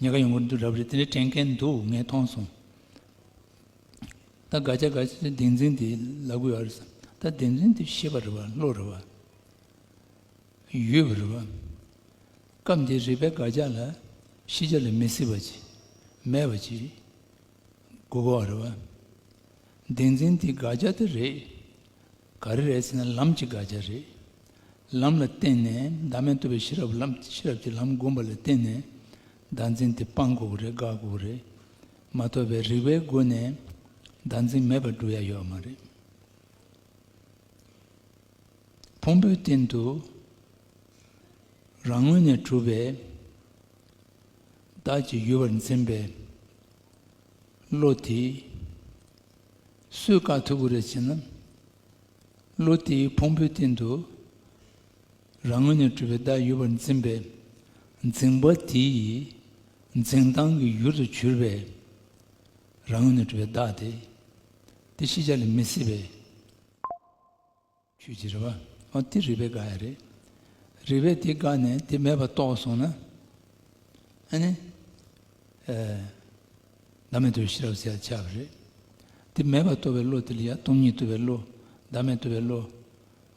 ཉེན་ཁ་ཡོང་གི་འདུག་རབ་རེད། དེ་འདྲའི་དྲན་མཁན་འདུག་ངས་མཐོང་སོང་། ད་དགག་བྱ་དགག་བྱ་དེ་བདེན་འཛིན་དེ་ལབ་གི་ཡོད་རེད་བསམ། ད་བདེན་འཛིན་དེ་ཤེས་པ་རེད་པ། བློ་རེད་པ། ཡོད་པ་རེད་པ། སྐབས་འདིའི་རིགས་པའི་དགག་བྱ་ལ་ཤེས་བྱ་ལ་མི་སྲིད་པ་ཅིག་མེད་པ་ཅིག་དགོས་པ་རེད་པ། བདེན་འཛིན་དེ་དགག་བྱ་དེ་རེད། ག་རེ་རེད་ཟེར་ན་ལམ་གྱི་དགག་བྱ་རེད། ལམ་ལ་བརྟེན་ནས་བདག་མེད་རྟོགས་པའི་ཤེས་རབ་ལམ་ཤེས་རབ་ཀྱི་ལམ་བསྒོམ་པ་ལ་བརྟེན་ནས་བདག་འཛིན་དེ་སྤང་དགོས་ཀྱི་རེད། དགག་དགོས་ཀྱི་རེད། མ་གཏོགས་པའི་རིགས་པའི་སྒོ་ནས་བདག་འཛིན་མེད་པར་སྒྲུབ་ཡ་ཡོད་མ་རེད། ཕུང་པོའི་སྟེང་དུ་རང་ངོས་ནས་གྲུབ་པའི་བདག་གི་ཡུལ་བར་འཛིན་པའི་བློ་དེ་ སུས་བཀག་ཐུབ་ཀྱི་རེད་ཅེ་ན། བློ་དེའི་ཕུང་པོའི་སྟེང་དུ་རང་ངོས་ནས་གྲུབ་པའི་བདག་ཡོད་པར་འཛིན་པའི་འཛིན་པ་དེ་ཡི་འཛིན་སྟངས་ཀྱི་ཡུལ་དུ་གྱུར་པའི་རང་ངོས་ནས་གྲུབ་པའི་བདག་དེ། དེ་ཤེས་བྱ་ལས་མི་སྲིད་པའི་ཆོས་ཅིག་རེད་པ། འོ་དེ་རིགས་པས་དགག་ཡ་རེད། རིགས་པས་དེ་བཀག་ནས་དེ་མེད་པར་རྟོགས་སོང་ན། ཨ་ནི། ཨེ། བདག་མེད་རྟོགས་པའི་ཤེས་རབ་ཟེར་ཡ་ཆགས་པ་རེད། དེ་མེད་པར་རྟོགས་པའི་བློ་དེ་ལ་ཡ་སྟོང་ཉིད་རྟོགས་པའི་བློ། བདག་མེད་རྟོགས་པའི་བློ།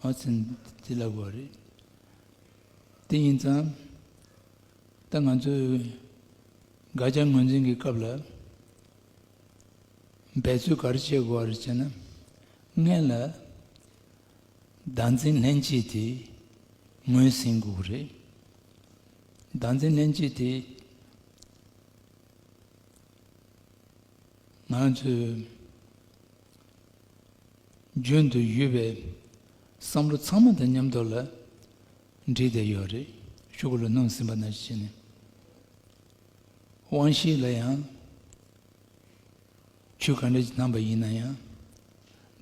འོ་ཚིན་དེ་ལབ་དགོས་རེད། དེ་ཡིན་ཙང་། ད་ང་ཚོས་དགག་བྱ་ངོས་འཛིན་གྱི་སྐབས་ལ་འབད་རྩོལ་ག་རེ་བྱེད་དགོས་རེད་ཅེ་ན། སྔོན་ལ་བདག་འཛིན་ལྷན་སྐྱེས་དེ་ངོས་ཟིན་དགོས་རེད། བདག་འཛིན་ལྷན་སྐྱེས་དེ་ང་ཚོས་རྒྱུན་དུ་ཡོད་པའི་བསམ་བློ་ཚང་མ་དང་མཉམ་དུ་ལ་འདྲེས་བསྡད་ཡོད་རེད། ཤོག་གུ་ལ་སྣུམ་ཟིན་པ་ནང་བཞིན་བྱས་ནས། དབང་ཤེས་ལ་ཡང་ཆོས་ག་འདྲ་ཞིག་སྣང་པ་ཡིན་ན་ཡང་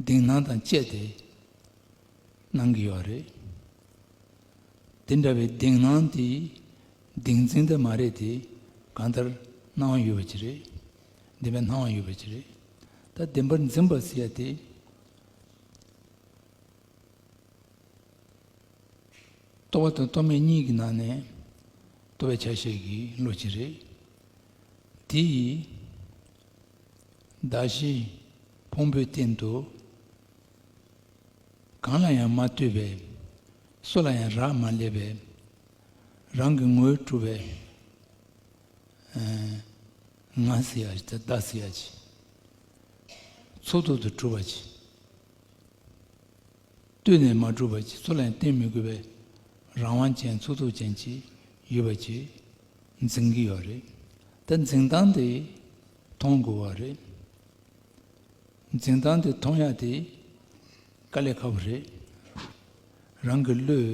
གདེང་སྣང་དང་བཅས་ཏེ་སྣང་གི་ཡོད་རེད། དེ་འདྲ་བའི་གདེང་སྣང་དེ་གདེང་འཛིན་དེ་མ་རེད་དེ། གང་ལྟར་སྣང་བ་ཡོད་པ་ཅིག་རེད། བདེན་པའི་སྣང་བ་ཡོད་པ་ཅིག་རེད། ད་བདེན་པར་འཛིན་པ་ཟེར་ཡ་དེ། རྟོག་པ་དང་རྟོག་མེད་གཉིས་ཀྱི་ནང་ནས་རྟོག་པའི་ཆ་ཤས་ཀྱི་བློ་ཅིག་རེད། དེ་ཡིས་གདགས་གཞི་ཕུང་པོའི་སྟེང་དུ་གང་ལ་ཡང་མ་ལྟོས་པའི། སུ་ལ་ཡང་རག་མ་ལས་པའི། རང་གི་ངོས་གྲུབ་པའི་ཨ་ང་ཟེར་ཡ་ཅིག་དང་བདག་ཟེར་ཡ་ཅིག་ཚུགས་ཐུབ་ཏུ་གྲུབ་པ་ཅིག་ལྟོས་ནས་མ་གྲུབ་པ་ཅིག་སུ་ལ་ཡང་བསྟན་མི་དགོས་པའི་རང་དབང་ཅན་ཚུགས་ཐུབ་ཅན་ཅིག་ཡོད་པ་ཅིག་འཛིན་གྱི་ཡོད་རེད། ད་འཛིན་སྟངས་དེ་མཐོང་དགོས་པ་རེད། འཛིན་སྟངས་དེ་མཐོང་ཡ་དེ་དཀའ་ལས་ཁག་པོ་རེད། རང་གི་བློས་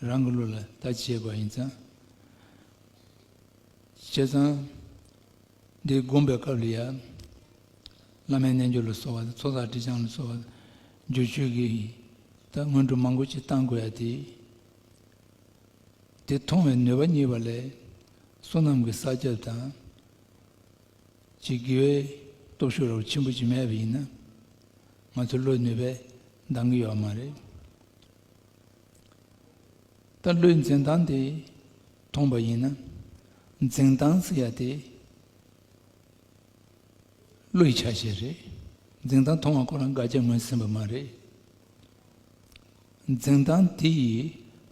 རང་གི་བློ་ལ་ལྟ་ཅི་བྱེད་དགོས་ཡིན་ཙང་། བྱས་ཙང་། འདི་སྒོམ་པའི་སྐབས་ལ་ཡ། བླ་མའི་རྣལ་འབྱོར་ལ་སོགས་པ་ཚོགས་བསགས་སྒྲིབ་སྦྱང་ལ་སོགས་པ་སྒྱུར་བཅོས་ཀྱི་ད་སྔོན་འགྲོ་མང་པོ་ཅིག་བཏང་དགོས་ཡ་དེ། དེ་མཐོང་བའི་ནུས་པ་རྙེད་པ་ལས་བསོད་ནམས་ཀྱི་བསགས་རྒྱབ་དང་། ཅིག་དགེ་བའི་སྟོབས་ཤུགས་རབ་ཆེན་པོ་ཅིག་མེད་པ་ཡིན་ན། ང་ཚོ་བློའི་ནུས་པས་འདང་གི་ཡོད་མ་རེད། ད་བློའི་འཛིན་སྟངས་དེ་མཐོང་པ་ཡིན་ན། འཛིན་སྟངས་ཟེར་ཡ་དེ་བློ་ཡི་ཆ་ཤས་རེད། འཛིན་སྟངས་མཐོང་བ་ཁོ་རང་དགག་བྱ་ངོས་ཟིན་པ་མ་རེད། འཛིན་སྟངས་དེ་ཡི་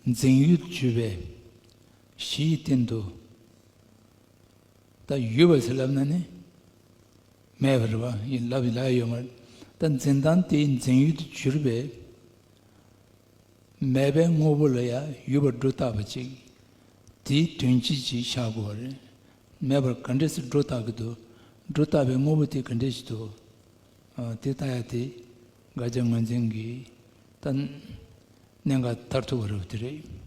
འཛིན་ཡུལ་གྱུར་པའི་གཞི་ཡི་སྟེང་དུ། ད་ཡོད་པ་ཟེར་ལབ་ན་ནི་མེད་པ་རེད་པ། ཡིན་ལབ་ལ་ཡོད་མ་རེད། ད་འཛིན་སྟངས་དེའི་འཛིན་ཡུལ་དུ་གྱུར་པའི་མེད་པའི་དངོས་པོ་ལ་ཡང་ཡོད་པར་སྒྲོ་བཏགས་པ་ཅིག་དེའི་དོན་སྤྱི་ཅིག་བཞག་དགོས་པ་རེད། མེད་པར་ག་འདྲས་སེ་སྒྲོ་བཏགས་ཀྱི་འདུག་སྒྲོ་བཏགས་པའི་དངོས་པོ་དེ་ག་འདྲས་ཞིག་འདུག་ཨ། དེ་ལྟ་ཡ་དེ་དགག་བྱ་ངོས་འཛིན་གྱི་ད་གནད་འགག་མཐར་ཐུག་པ་རེད་པ། དེ་རེད།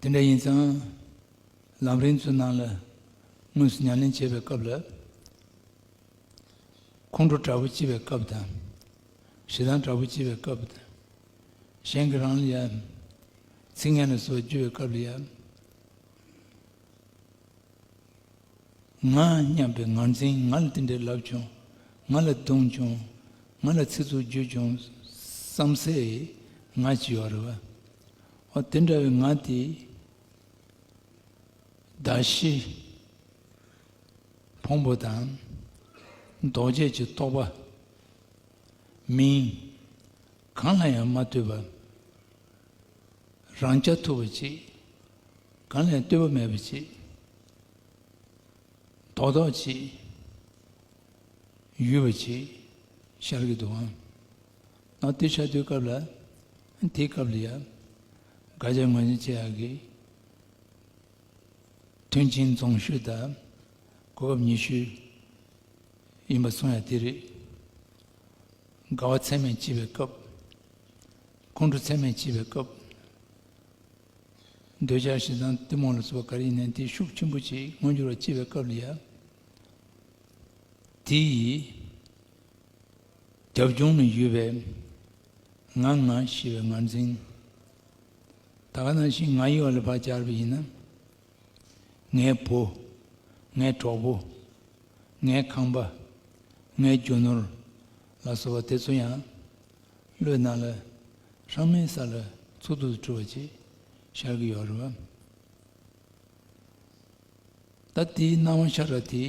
དེ་འདྲ་ཡིན་ཙང་། ལམ་རིམ་ཚོའི་ནང་ལ་དངོས་སུ་ཉམས་ལེན་བྱེད་པའི་སྐབས་ལ། ཁོང་ཁྲོ་དྲག་པོ་སྐྱེ་བའི་སྐབས་དང་། ཞེ་སྡང་དྲག་པོ་སྐྱེ་བའི་སྐབས་དང་། གཞན་གྱིས་རང་ལ་ཡང་ཚིག་ངན་ལ་སོགས་བརྗོད་པའི་སྐབས་ལ་ཡང་། ང་སྙམ་པའི་ངར་འཛིན། ང་ལ་དེ་འདྲས་ལབ་བྱུང་། ང་ལ་བརྡུངས་བྱུང་། ང་ལ་ཚིག་རྩུབ་བརྗོད་བྱུང་བསམ་སའི་ང་ཅིག་ཡོད་རེད་པ། འོ་དེ་འདྲ་བའི་ང་དེ་གདགས་གཞི་ཕུང་པོ་དང་། ལྡོག་བྱེད་ཀྱི་རྟོག་པ། མིང་། གང་ལ་ཡང་མ་ལྟོས་པ། རང་རྐྱ་ཐུབ་པ་ཅིག་གང་ལ་ཡང་ལྟོས་པ་མེད་པ་ཅིག་རྡོག་རྡོག་ཅིག་ཡོད་པ་ཅིག་ཤར་གྱི་འདུག་ཨང་། ཨ་དེ་ཤར་དུས་སྐབས་ལ། དེའི་སྐབས་ལ་ཡང་དགག་བྱ་ངོས་འཛིན་བྱེད་ཡག་གི་མཐུན་རྐྱེན་འཛོམས་ཤོས་དང་གོ་སྐབས་ཉེ་ཤོས་ཡིན་པ་གསུང་ཡག་དེ་རེད། དགའ་བ་ཚད་མེད་སྐྱེ་བའི་སྐབས། ཁོང་ཁྲོ་ཚད་མེད་སྐྱེ་བའི་སྐབས། འདོད་ཆགས་ཞེ་སྡང་གཏི་མུག་ལ་སོགས་པ་ག་རེ་ཡིན་ནའི་དེ་ཤུགས་ཆེན་པོ་ཅིག་མངོན་འགྱུར་བ་སྐྱེ་བའི་སྐབས་ལ་ཡང་ དེ་ཡི་རྒྱབ་ལྗོངས་ནས་ཡོད་པའི་ང་ང་ཞེས་པའི་ངར་འཛིན། ད་ག་ནང་བཞིན་ང་ཡི་བ་ལ་ཕར་སྦྱར་བ་ཡིན་ན། ངའི་བུ། ངའི་གྲོགས་པོ། ངའི་ཁང་པ། ངའི་རྒྱུ་ནོར་ལ་སོགས་པ་དེ་ཚོ་ཡང་བློའི་ནང་ལ་ཧྲང་མའི་ས་ལ་ཚུགས་ཐུབ་ཏུ་གྲུབ་པ་ཅིག་ཤར་གྱི་ཡོད་རེད་བ། ད་དེའི་སྣང་བ་ཤར་བ་དེ་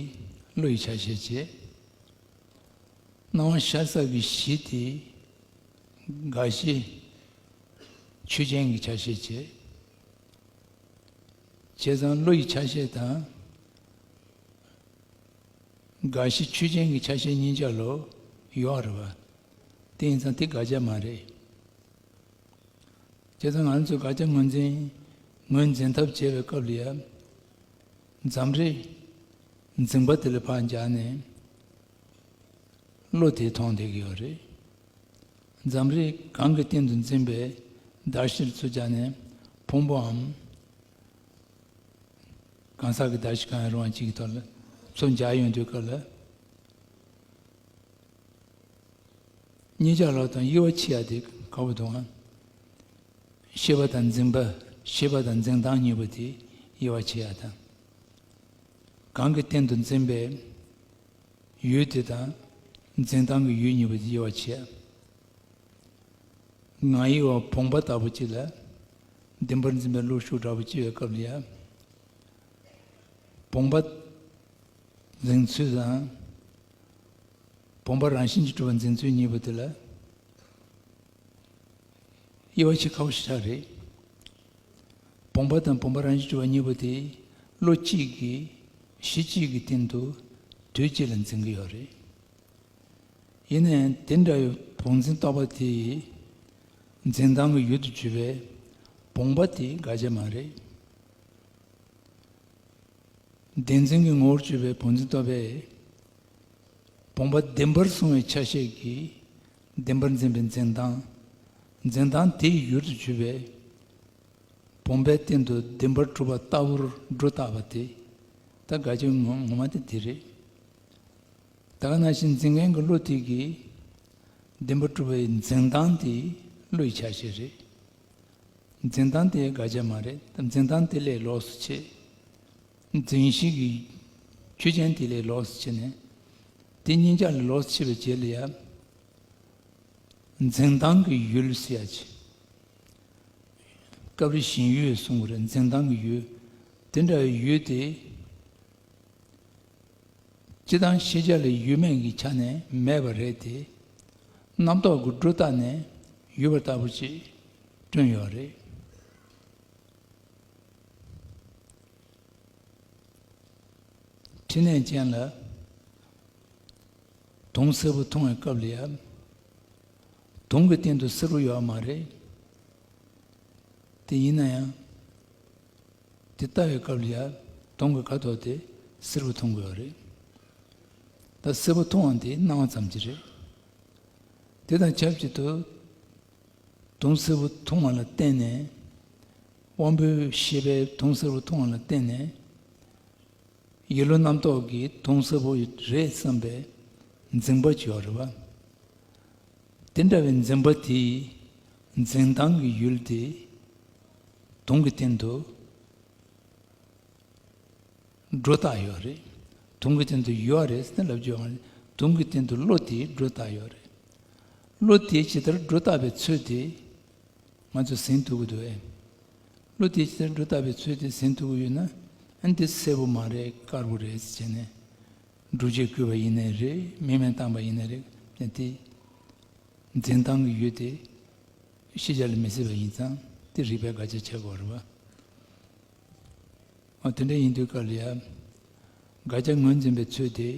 བློ་ཡི་ཆ་ཤས་བྱས། སྣང་བ་ཤར་ས་གི་གཞི་དེ་དགའ་བཞི་ཆོས་ཅན་གྱི་ཆ་ཤས་བྱས། བྱས་ཙང་བློ་ཡི་ཆ་ཤས་དང་། དགའ་བཞི་ཆོས་ཅན་གྱི་ཆ་ཤས་གཉིས་ཆ་ལོ་ཡོད་རེད་བ། དེ་ཡིན་ཙང་དེ་དགག་བྱ་མ་རེད། བྱས་ཙང་ང་ཚོས་དགག་བྱ་ངོས་འཛིན། ངོས་འཛིན་ཐབས་བྱེད་པའི་སྐབས་ལ་ཡང་། འཛམ་རིག་འཛིན་པ་དེ་ལ་ཕར་སྦྱར་ནས་བློ་དེ་མཐོང་བསྡད་ཀྱི་ཡོད་རེད། འཛམ་རིག་གང་གི་སྟེང་དུ་འཛིན་པའི་བརྡར་ཤ་ཚུར་སྦྱར་ནས་ཕུང་པོའམ། གང་ཟག་གི་བརྡར་ཤ་གང་ཡང་རུང་བ་གཅིག་གི་ཐོག་ལ་ཚུར་སྦྱར་ཡོང་དུས་སྐབས་ལ། གཉིས་ཆ་ལོ་དང་དབྱེ་བ་ཕྱེ་ཡ་དེ་ག་བ་འདུག་ཨང་། ཤེས་པ་དང་འཛིན་པ། ཤེས་པ་དང་འཛིན་སྟངས་གཉིས་པོ་དེ་དབྱེ་བ་ཕྱེ་ཡ་དང་། གང་གི་སྟེང་དུ་འཛིན་པའི་ཡུལ་དེ་དང་། འཛིན་སྟངས་ཀྱི་ཡུལ་གཉིས་པོ་དེ་དབྱེ་བ་ཕྱེ་ཡ། ང་ཡི་བ་བུམ་པ་ལྟ་བུ་གཅིག་ལ་བདེན་པར་འཛིན་པའི་བློ་ཤུགས་དྲག་པོ་སྐྱེ་བའི་སྐབས་ལ་ཡང་། བུམ་པ་འཛིན་ཚུལ་དང་། བུམ་པ་རང་བཞིན་གྱིས་གྲུབ་པ་འཛིན་ཚུལ་གཉིས་པོ་དེ་ལ་དབྱེ་བ་ཕྱེ་ཁག་པོ་ཞེ་དྲག་རེད། བུམ་པ་དང་བུམ་པ་རང་བཞིན་གྱིས་གྲུབ་པ་གཉིས་པོ་དེ་བློ་གཅིག་གིས་གཞི་གཅིག་གི་སྟེང་དུ་དུས་གཅིག་ལ་འཛིན་གྱི་ཡོད་རེད། ཡིན་ནའང་དེ་འདྲ་བའི་བུམ་འཛིན་རྟོག་པ་དེ་ཡི་འཛིན་སྟངས་ཀྱི་ཡུལ་དུ་གྱུར་པའི་བུམ་པ་དེ་དགག་བྱ་མ་རེད། བདེན་འཛིན་གྱི་ངོ་བོར་གྱུར་པའི་བུམ་འཛིན་རྟོག་པས། བུམ་པ་བདེན་པར་བཟུང་བའི་ཆ་ཤས་ཀྱིས་བདེན་པར་འཛིན་པའི་འཛིན་སྟངས། འཛིན་སྟངས་དེའི་ཡུལ་དུ་གྱུར་པའི་བུམ་པའི་སྟེང་དུ་བདེན་པར་གྲུབ་པ་ལྟ་བུར་སྒྲོ་བཏགས་པ་དེ། ད་དགག་བྱ་ངོ་ངོ་མ་དེ་དེ་རེད། ད་ག་ནང་བཞིན་འཛིན་མཁན་གྱི་བློ་དེ་གིས་བདེན་པར་གྲུབ་པའི་འཛིན་སྟངས་དེ་བློ་ཡི་ཆ་ཤས་རེད། འཛིན་སྟངས་དེ་དགག་བྱ་མ་རེད། འཛིན་སྟངས་དེ་ལས་ལོགས་སུ་ཕྱེ། འཛིན་གཞི་གི་ཆོས་ཅན་དེ་ལས་ལོགས་སུ་ཕྱེ་ནས། དེ་གཉིས་ཆ་ལས་ལོགས་སུ་ཕྱེ་བའི་རྗེས་ལ་ཡང་། འཛིན་སྟངས་ཀྱི་ཡུལ་ཟེར་ཡ་ཅིག་སྐབས་རེ་ཞེན་ཡུལ་གསུང་གི་རེད། འཛིན་སྟངས་ཀྱི་ཡུལ། དེ་འདྲ་བའི་ཡུལ་དེ། སྤྱི་དང་ཤེས་བྱ་ལ་ཡུལ་མེད་ཀྱི་ཆ་ནས་མེད་པ་རེད་དེ། རྣམ་རྟོག་གི་སྒྲོ་བཏགས་ནས་ཡོད་པ་ལྟ་བུ་ཅིག་བསྐྲུན་ཡོད་རེད། འཕྲིན་ལས་ཅན་ལ་དུང་སེར་པོ་མཐོང་བའི་སྐབས་ལ་ཡང་། དུང་གི་སྟེང་དུ་སེར་པོ་ཡོད་མ་རེད། དེ་ཡིན་ན་ཡང་། དེ་ལྟ་བའི་སྐབས་ལ་ཡང་དུང་གི་ཁ་དོག་དེ་སེར་པོ་མཐོང་དགོས་པ་རེད། ད་སེར་པོ་མཐོང་བ་དེ་སྣང་བ་ཙམ་གྱིས་རེད། དེ་དང་ཆབས་ཅིག་ཏུ། དུང་སེར་པོ་མཐོང་བ་ལ་བརྟེན་ནས། དབང་པོའི་ཤེས་པས་དུང་སེར་པོ་མཐོང་བ་ལ་བརྟེན་ནས། ཡིད་བློ་རྣམ་རྟོག་གིས་དུང་སེར་པོ་རེད་བསམ་པའི་འཛིན་པ་ཅིག་ཡོད་རེད་བ། དེ་འདྲ་བའི་འཛིན་པ་དེས་འཛིན་སྟངས་ཀྱི་ཡུལ་དེ་དུང་གི་སྟེང་དུ་སྒྲོ་བཏགས་ཡོད་རེད། དུང་གི་སྟེང་དུ་ཡོད་རེད་ཟེར་ནས་ལབ་རྒྱུ་ཡོད་མ་རེད། དུང་གི་སྟེང་དུ་བློ་དེས་སྒྲོ་བཏགས་ཡོད་རེད། བློ་དེས་ཇི་ལྟར་སྒྲོ་བཏགས་པའི་ཚུལ་དེ། ང་ཚོས་ཟིན་ཐུབ་ཀྱི་འདུག་ཨེ། བློ་དེས་ཇི་ལྟར་སྒྲོ་བཏགས་པའི་ཚུལ་དེ་ཟིན་ཐུབ་ཀྱི་ཡོད་ན། ཨ་འདི་སེར་པོ་མ་རེད། དཀར་པོ་རེད་ཟེར་བྱས་ནས། སྒྲུབ་བྱེད་བཀོད་པ་ཡིན་ནའི་རེད། མིང་མེད་བཏགས་པ་ཡིན་ནའི་རེད། དེ་འཛིན་སྟངས་ཀྱི་ཡུལ་དེ་ཤེས་བྱ་ལ་མི་སྲིད་པ་ཡིན་ཙང་དེ་རིགས་པས་དགག་བྱ་བྱེད་དགོས་རེད་བ། འོ་དེ་འདྲ་ཡིན་དུས་སྐབས་ལ་ཡང་དགག་བྱ་ངོས་འཛིན་པའི་ཚུལ་དེ་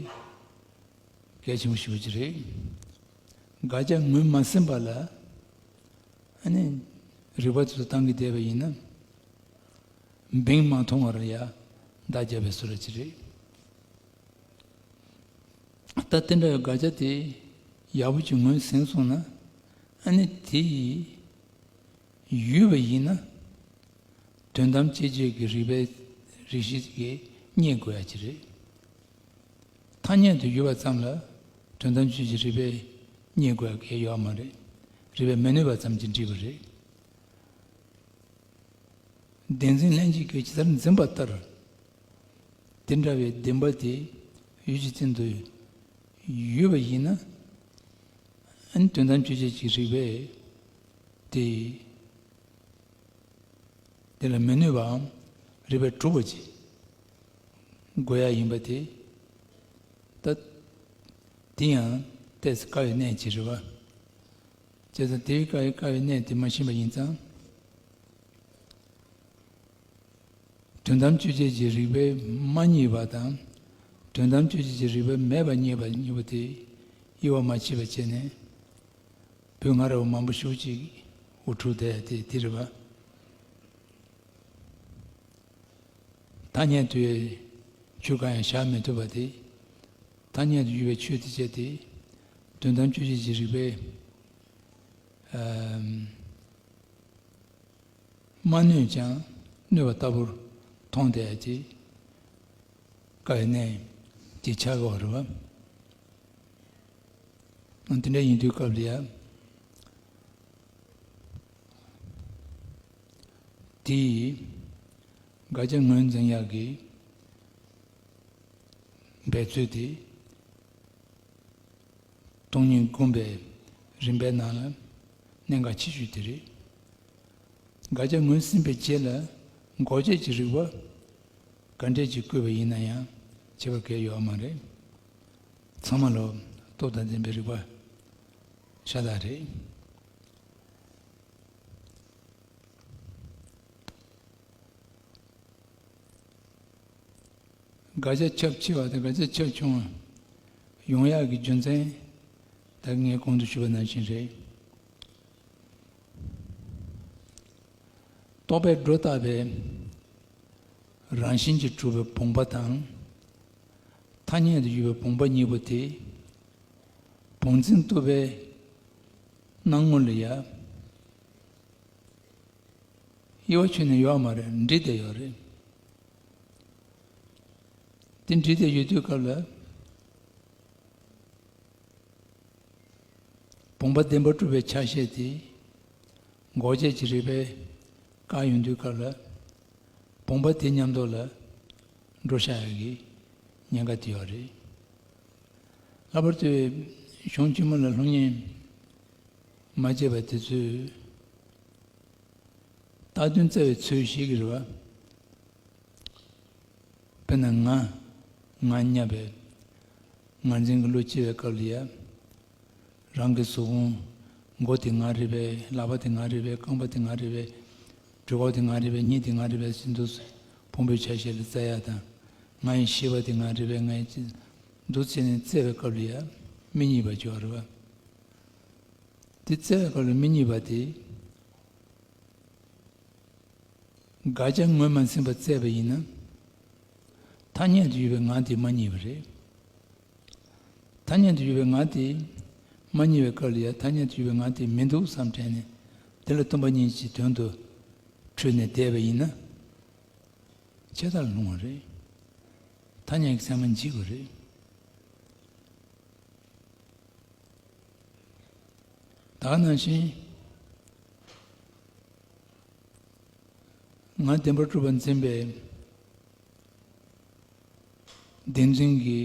གལ་ཆེན་པོ་ཞེ་པོ་ཅིག་རེད། དགག་བྱ་ངོས་མ་ཟིན་པ་ལ་ཨ་ནི་རིགས་པ་དེ་ཚོ་བཏང་གི་བསྡད་པ་ཡིན་ན་འབེན་མ་ཐོང་བར་ཡ་བརྡ་བརྒྱབ་པའི་བཟོ་འདྲ་ཅིག་རེད། ད་དེ་འདྲ་བའི་དགག་བྱ་དེ་ཡག་པོ་ཅིག་ངོས་ཟིན་སོང་ན་ཨ་ནི་དེ་ཡི་ཡུལ་བ་ཡིན་ན། དོན་དམ་དཔྱད་བརྗོད་ཀྱི་རིགས་པའི་རིགས་གཞི་གིས་རྙེད་དགོས་ཡ་ཅིག་རེད། ཐ་སྙད་དུ་ཡོད་པ་ཙམ་ལ་དོན་དམ་དཔྱོད་བྱེད་རིགས་པས་རྙེད་དགོས་ཀྱི་ཡོད་མ་རེད། རིགས་པས་མི་གནོད་པ་ཙམ་གྱིས་འགྲིག་པ་རེད། བདེན་འཛིན་ལྷན་ཅིག་སྐྱེས་ཇི་ལྟར་འཛིན་པ་ལྟར། དེ་འདྲ་བའི་བདེན་པ་དེ་ཡུལ་གྱི་སྟེང་དུ་ཡོད་པ་ཡིན་ན། ཨ་ནི་དོན་དམ་དཔྱོད་བྱེད་ཀྱི་རིགས་པས་དེ་དེ་ལ་མི་གནོད་པའམ་རིགས་པས་གྲུབ་པ་ཅིག་དགོས་ཡ་ཡིན་པ་དེ། ད་དེ་ཡང་ཏོག་ཙམ་དཀའ་བའི་གནས་ཅིག་རེད་བ། བྱས་ཙང་དེའི་དཀའ་བའི་དཀའ་བའི་གནས་དེ་མ་ཤེས་པ་ཡིན་ཙང་། དོན་དམ་དཔྱོད་བྱེད་ཀྱི་རིགས་པས་མ་རྙེད་པ་དང་། དོན་དམ་དཔྱོད་བྱེད་ཀྱི་རིགས་པས་མེད་པ་རྙེད་པ་གཉིས་པོ་དེ་དབྱེ་བ་མ་ཕྱེ་བ་བྱས་ནས། བོད་སྔ་རབས་མང་པོ་ཞེ་ཅིག་དབུ་ཁྲིད་བསྡད་དེ་དེ་རེད་བ། ཐ་སྙད་དུ་ཆོས་གང་ཡང་བཞག་མི་ཐུབ་པ་དེ། ཐ་སྙད་དུ་ཡོད་པའི་ཆོས་དེ་བྱས་ཏེ། དོན་དམ་དཔྱོད་བྱེད་ཀྱི་རིགས་པས་ཨམ་མ་གནོད་ཀྱང་གནོད་པ་ལྟ་བུར་མཐོང་བསྡད་ཀྱི་དཀའ་བའི་གནས་དེ་ཆགས་ཀྱི་ཡོད་རེད་བ། དེ་འདྲ་ཡིན་དུས་སྐབས་ལ་ཡ། དེ་ཡིས་དགག་བྱ་ངོས་འཛིན་ཡག་གི་འབད་རྩོལ་དེ། སྟོང་ཉིད་སྒོམ་པའི་རིམ་པའི་ནང་ལ་གནད་འགག་ཆེ་ཤོས་དེ་རེད། དགག་བྱ་ངོས་ཟིན་པའི་རྗེས་ལ་འགོག་བྱེད་ཀྱི་རིགས་པ་ག་འདྲས་ཀྱིས་བཀོད་པ་ཡིན་ན་ཡང་ཁྱད་པར་གང་ཡང་ཡོད་མ་རེད། ཚང་མ་ལ་སྟོབས་དང་ལྡན་པའི་རིགས་པ་ཤ་སྟག་རེད། དགག་བྱ་ཁྱབ་ཆེ་བ་དང་དགག་བྱ་ཁྱབ་ཆུང་བ་ཡོང་ཡག་གི་རྒྱུ་མཚན་ད་ངས་གོང་དུ་ཞུས་པ་ནང་བཞིན་རེད། རྟོག་པས་སྒྲོ་བཏགས་པའི་རང་བཞིན་གྱིས་གྲུབ་པའི་བུམ་པ་དང་། ཐ་སྙད་དུ་ཡོད་པའི་བུམ་པ་གཉིས་པོ་དེ། བུམ་འཛིན་རྟོག་པའི་སྣང་ངོ་ལ་ཡ། དབྱེ་བ་ཕྱེ་ནས་ཡོད་མ་རེད། འདྲེས་ཏེ་ཡོད་རེད། དེ་འདྲེས་ཏེ་ཡོད་དུས་སྐབས་ལ། བུམ་པ་བདེན་པར་གྲུབ་པའི་ཆ་ཤས་དེ། འགོག་བྱེད་ཀྱི་རིགས་པས་བཀག་ཡོང་དུས་སྐབས་ལ། བུམ་པ་དེ་མཉམ་དུ་ལ་འགྲོ་བཞག་ཡག་གི་ཉེན་ཁ་དེ་ཡོད་རེད། ལྷག་པར་དུ་གཞུང་ཆེན་མོ་ལ་སློབ་གཉེར་མ་བྱས་པ་དེ་ཚོས་བཏགས་དོན་བཙལ་བའི་ཚུལ་ཤེས་ཀྱི་རེད་བ། དཔེར་ན་ང་། ང་སྙམ་པའི་ངར་འཛིན་གྱི་བློ་སྐྱེ་བའི་སྐབས་ལ་ཡ། རང་གི་གཟུགས་ཕུང་། མགོ་དེ་ང་རེད་པས། ལག་པ་དེ་ང་རེད་པས། རྐང་པ་དེ་ང་རེད་པས། གྲོད་ཁོག་དེ་ང་རེད་པས། སྙིང་དེ་ང་རེད་པས་ཟེར་འདུག་སེ་ཕུང་པོའི་ཆ་ཤས་ལ་བཙལ་ཡག་དང་། ང་ཡི་ཤེས་པ་དེ་ང་རེད་པས། ང་ཡི་ཅི་འདུག་བྱས་ནས་བཙལ་བའི་སྐབས་ལ་ཡ་མི་རྙེད་པ་ཅིག་ཡོད་རེད་བ། དེ་བཙལ་བའི་སྐབས་ལ་མི་རྙེད་པ་དེ། དགག་བྱ་ངོས་མ་ཟིན་པ་བཙལ་བ་ཡིན་ན། ཐ་སྙད་དུ་ཡོད་པའི་ང་དེ་མ་རྙེད་པ་རེད། ཐ་སྙད་དུ་ཡོད་པའི་ང་དེ་མ་རྙེད་པའི་སྐབས་ལ་ཡང་ཐ་སྙད་དུ་ཡོད་པའི་ང་དེ་མི་འདུག་བསམ་དྲན་ནས་དེ་ལ་སྟོང་པ་ཉིད་ཀྱི་དོན་དུ་འཁྲུལ་ནས་བསྡད་པ་ཡིན་ན། ཆད་མཐར་ལྷུང་བ་རེད། ཐ་སྙད་ཀྱི་མཚན་མ་འཇིག་པ་རེད། ད་ག་ནང་བཞིན་ང་བདེན་པར་གྲུབ་པར་འཛིན་པའི་བདེན་འཛིན་གྱི་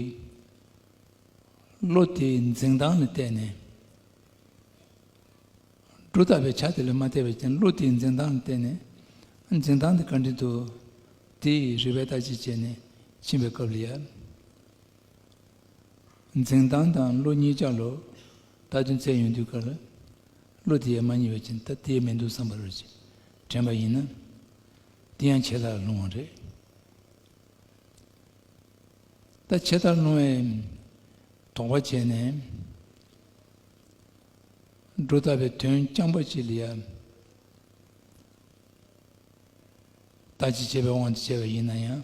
བློ་དེའི་འཛིན་སྟངས་ལ་བལྟས་ནས། སྒྲོ་བཏགས་པའི་ཆ་དེ་ལ་མ་བལྟས་པའི་རྐྱེན་བློ་དེའི་འཛིན་སྟངས་ལ་བལྟས་ནས། འཛིན་སྟངས་དེ་ག་འདྲ་འདུག་དེའི་རིགས་པས་བརྟག་དཔྱད་བྱས་ནས་ཕྱིན་པའི་སྐབས་ལ་ཡ། འཛིན་སྟངས་དང་བློ་གཉིས་ཆ་ལ་བརྟག་དོན་བཙལ་ཡོང་དུས་སྐབས་ལ། བློ་དེ་ཡང་མ་རྙེད་པའི་རྐྱེན་ད་དེ་མི་འདུག་བསམ་པ་རེད་ཅེས་དྲན་པ་ཡིན་ན། དེ་ཡང་ཆད་མཐར་ལྷུང་བ་རེད། ད་ཆད་མཐར་ལྷུང་བའི་དོགས་པ་བྱས་ནས། སྒྲོ་བཏགས་པའི་དོན་རྐྱང་པ་ཅིག་ལ་ཡ། བརྟག་དཔྱད་བྱས་པའི་དབང་དུ་བྱས་པ་ཡིན་ན་ཡང་།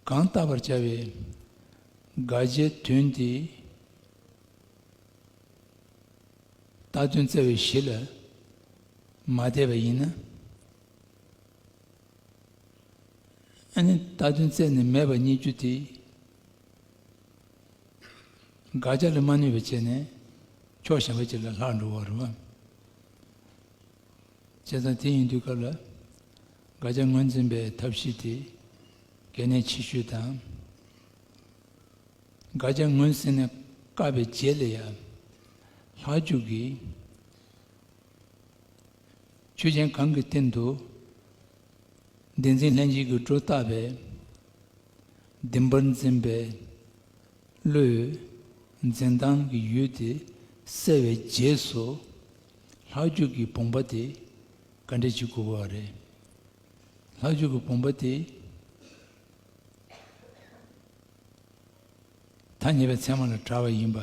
གང་བརྟག་པར་བྱ་བའི་དགག་བྱའི་དོན་དེ་བརྟག་དོན་བཙལ་བའི་གཞི་ལ་མ་བལྟས་པ་ཡིན་ན། ཨ་ནི་བརྟག་དོན་བཙལ་ནས་མེད་པ་རྙེད་རྒྱུ་དེ། དགག་བྱ་ལ་མ་གནས་པའི་ཆ་ནས་ཕྱོགས་གཞན་པ་ཅིག་ལ་ལྷག་འགྲོ་བ་རེད་བ། བྱས་ཙང་དེ་ཡིན་དུས་སྐབས་ལ་དགག་བྱ་ངོས་འཛིན་པའི་ཐབས་ཤེས་དེ་གལ་གནད་ཆེ་ཤོས་དང་། དགག་བྱ་ངོས་ཟིན་ནས་བཀག་པའི་རྗེས་ལ་ཡང་ལྷག་འཇུག་གིས་ཆོས་ཅན་གང་གི་སྟེང་དུ་བདེན་འཛིན་ལྷན་སྐྱེས་ཀྱིས་སྒྲོ་བཏགས་པའི་བདེན་པར་འཛིན་པའི་བློས་འཛིན་སྟངས་ཀྱི་ཡུལ་དེ་བསལ་བའི་རྗེས་སུ་ལྷག་འཇུག་གི་བུམ་པ་དེ་ག་འདྲ་ཅིག་དགོས་པ་རེད། ལྷག་འཇུག་གི་བུམ་པ་དེ་ཐ་སྙད་པའི་ཚད་མ་ལ་བྲལ་བ་ཡིན་པ།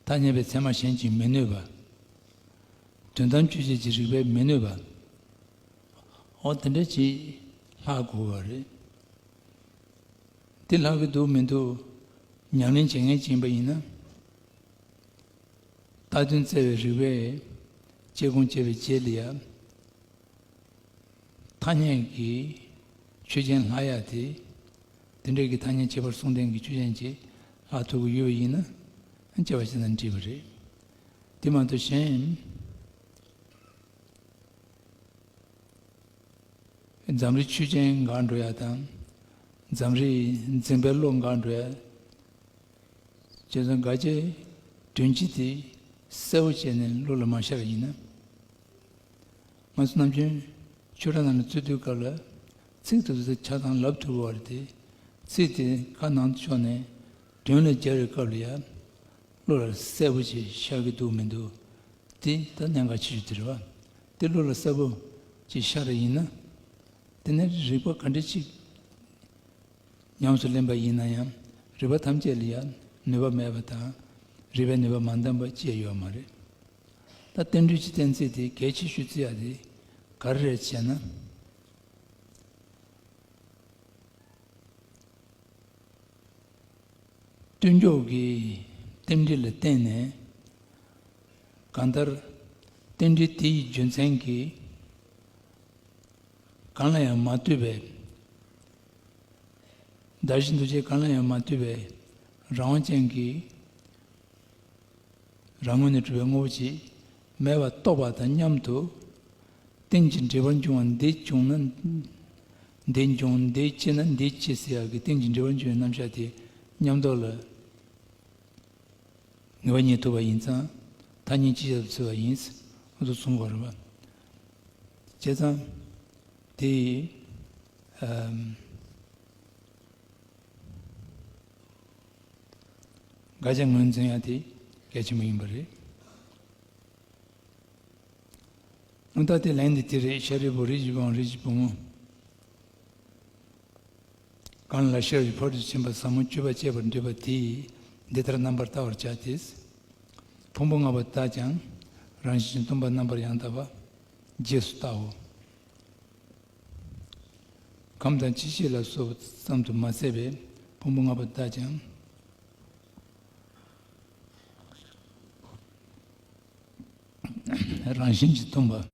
ཐ་སྙད་པའི་ཚད་མ་གཞན་གྱིས་མི་གནོད་པ། དོན་དམ་དཔྱོད་བྱེད་ཀྱི་རིགས་པས་མི་གནོད་པ། འོ་དེ་འདྲ་ཅིག་ལྷག་དགོས་པ་རེད། དེ་ལྷག་གི་འདུག་མི་འདུག་ཉམས་ལེན་བྱེད་མཁན་ཅིག་ཡིན་པ་ཡིན་ན། རྟགས་དོན་བཙལ་བའི་རིགས་པས་དཔྱད་སྒོམ་བྱས་པའི་རྗེས་ལ་ཡང་། ཐ་སྙད་ཀྱི་ཆོས་ཅན་ལྷག་ཡ་དེ། དེ་འདྲའི་གི་ཐ་སྙད་ཁྱད་པར་གསུམ་ལྡན་གྱི་ཆོས་ཅན་ཅིག་ལྷག་ཐུབ་ཀྱི་ཡོད་པ་ཡིན་ན་དཔྱད་པ་བྱས་ན་འགྲིག་པ་རེད། དེ་མ་གཏོགས་གཞན། འཛམ་རིག་ཆོས་ཅན་འགག་འགྲོ་ཡ་དང་། འཛམ་རིག་འཛིན་པའི་བློ་འགག་འགྲོ་ཡ། བྱས་ཙང་དགག་བྱའི་དོན་སྤྱི་དེ་གསལ་པོ་བྱས་ནས་བློ་ལ་མ་ཤར་བ་ཡིན་ན། ང་ཚོ་ནམ་རྒྱུན་ཆོས་གྲྭ་ནང་ལ་བཙུད་དུས་སྐབས་ལ་ཚིག་དེ་ཚོ་ཆ་ཚང་ལབ་ཐུབ་པ་རེད་དེ། ཚིག་དེ་ཁ་ནང་དུ་ཕྱོགས་ནས་དོན་ལ་སྦྱར་བའི་སྐབས་ལ་ཡང་། བློ་ལ་གསལ་པོ་ཅིག་ཤར་གྱི་འདུག་མི་འདུག་དེ་ད་གནད་འགག་ཆེ་ཤོས་དེ་རེད་བ། དེ་བློ་ལ་གསལ་པོ་ཅིག་ཤར་བ་ཡིན་ན། དེ་ནས་རིགས་པ་ག་འདྲ་ཅིག་ཉམས་སུ་ལེན་པ་ཡིན་ན་ཡང་རིགས་པ་ཐམས་ཅད་ལ་ཡང་ནུས་པ་མེད་པ་དང་། རིགས་པའི་ནུས་པ་མ་འདང་པ་ཅི་ཡང་ཡོད་མ་རེད། ད་རྟེན་འབྲེལ་གྱི་གཏན་ཚིགས་དེ་གལ་ཆེ་ཤོས་བརྩི་ཡ་དེ་ག་རེ་རེད་ཅེ་ན། སྟོང་ཉིད་ཀྱི་རྟེན་འབྲེལ་ལ་བརྟེན་ནས། གང་ལྟར་རྟེན་འབྲེལ་དེ་ཡི་རྒྱུ་མཚན་གྱིས་གང་ལ་ཡང་མ་ལྟོས་པའི། བདག་གཞན་འདུ་བྱེད་གང་ལ་ཡང་མ་ལྟོས་པའི་རང་དབང་ཅན་གྱི་རང་ངོས་ནས་གྲུབ་པའི་དངོས་པོ་ཅིག་མེད་པར་རྟོགས་པ་དང་མཉམ་དུ། རྟེན་ཅིང་འབྲེལ་བར་འབྱུང་བ་འདི་བྱུང་ན། འདི་འབྱུང་འདི་སྐྱེ་ན་འདི་སྐྱེ་ཟེར་ཡག་གི་རྟེན་ཅིང་འབྲེལ་བར་འབྱུང་བའི་རྣམ་གཞག་དེ་མཉམ་རྟོགས་ལ་ངེས་པ་རྙེད་ཐུབ་པ་ཡིན་ཙང་། ཐ་སྙད་ཅིག་ཅར་དུ་ཚུད་པ་ཡིན། འོ་ཚོ་གསུང་དགོས་རེད་བ། བྱས་ཙང་དེ། ཨམ། དགག་བྱ་ངོས་འཛིན་ཡ་དེ་གལ་ཆེན་པོ་ཡིན་པ་རེད། ཨ་ད་དེ་ལན་འདི་དེ་རེད། ཤཱ་རིའི་བུ། རིགས་ཀྱི་བུའམ་རིགས་ཀྱི་བུ་མོ། གང་ལ་ཤེས་རབ་ཀྱི་ཕ་རོལ་ཏུ་ཕྱིན་པ་ཟབ་མོ་སྤྱོད་པ་སྤྱད་པར་འདོད་པ་དེས་འདི་ལྟར་རྣམ་པར་བལྟ་བར་བྱ་སྟེ། ཕུང་པོ་ལྔ་པོ་དག་ཀྱང་རང་བཞིན་གྱིས་སྟོང་པར་རྣམ་པར་ཡང་དག་པ་རྗེས་སུ་བལྟའོ། ཁམས་དང་ལྕི་བྱེད་ལ་སོགས་ཙམ་དུ་མ་ཟད་པའི་ཕུང་པོ་ལྔ་པོ་དག་ཀྱང་རང་བཞིན་གྱིས་སྟོང་པ།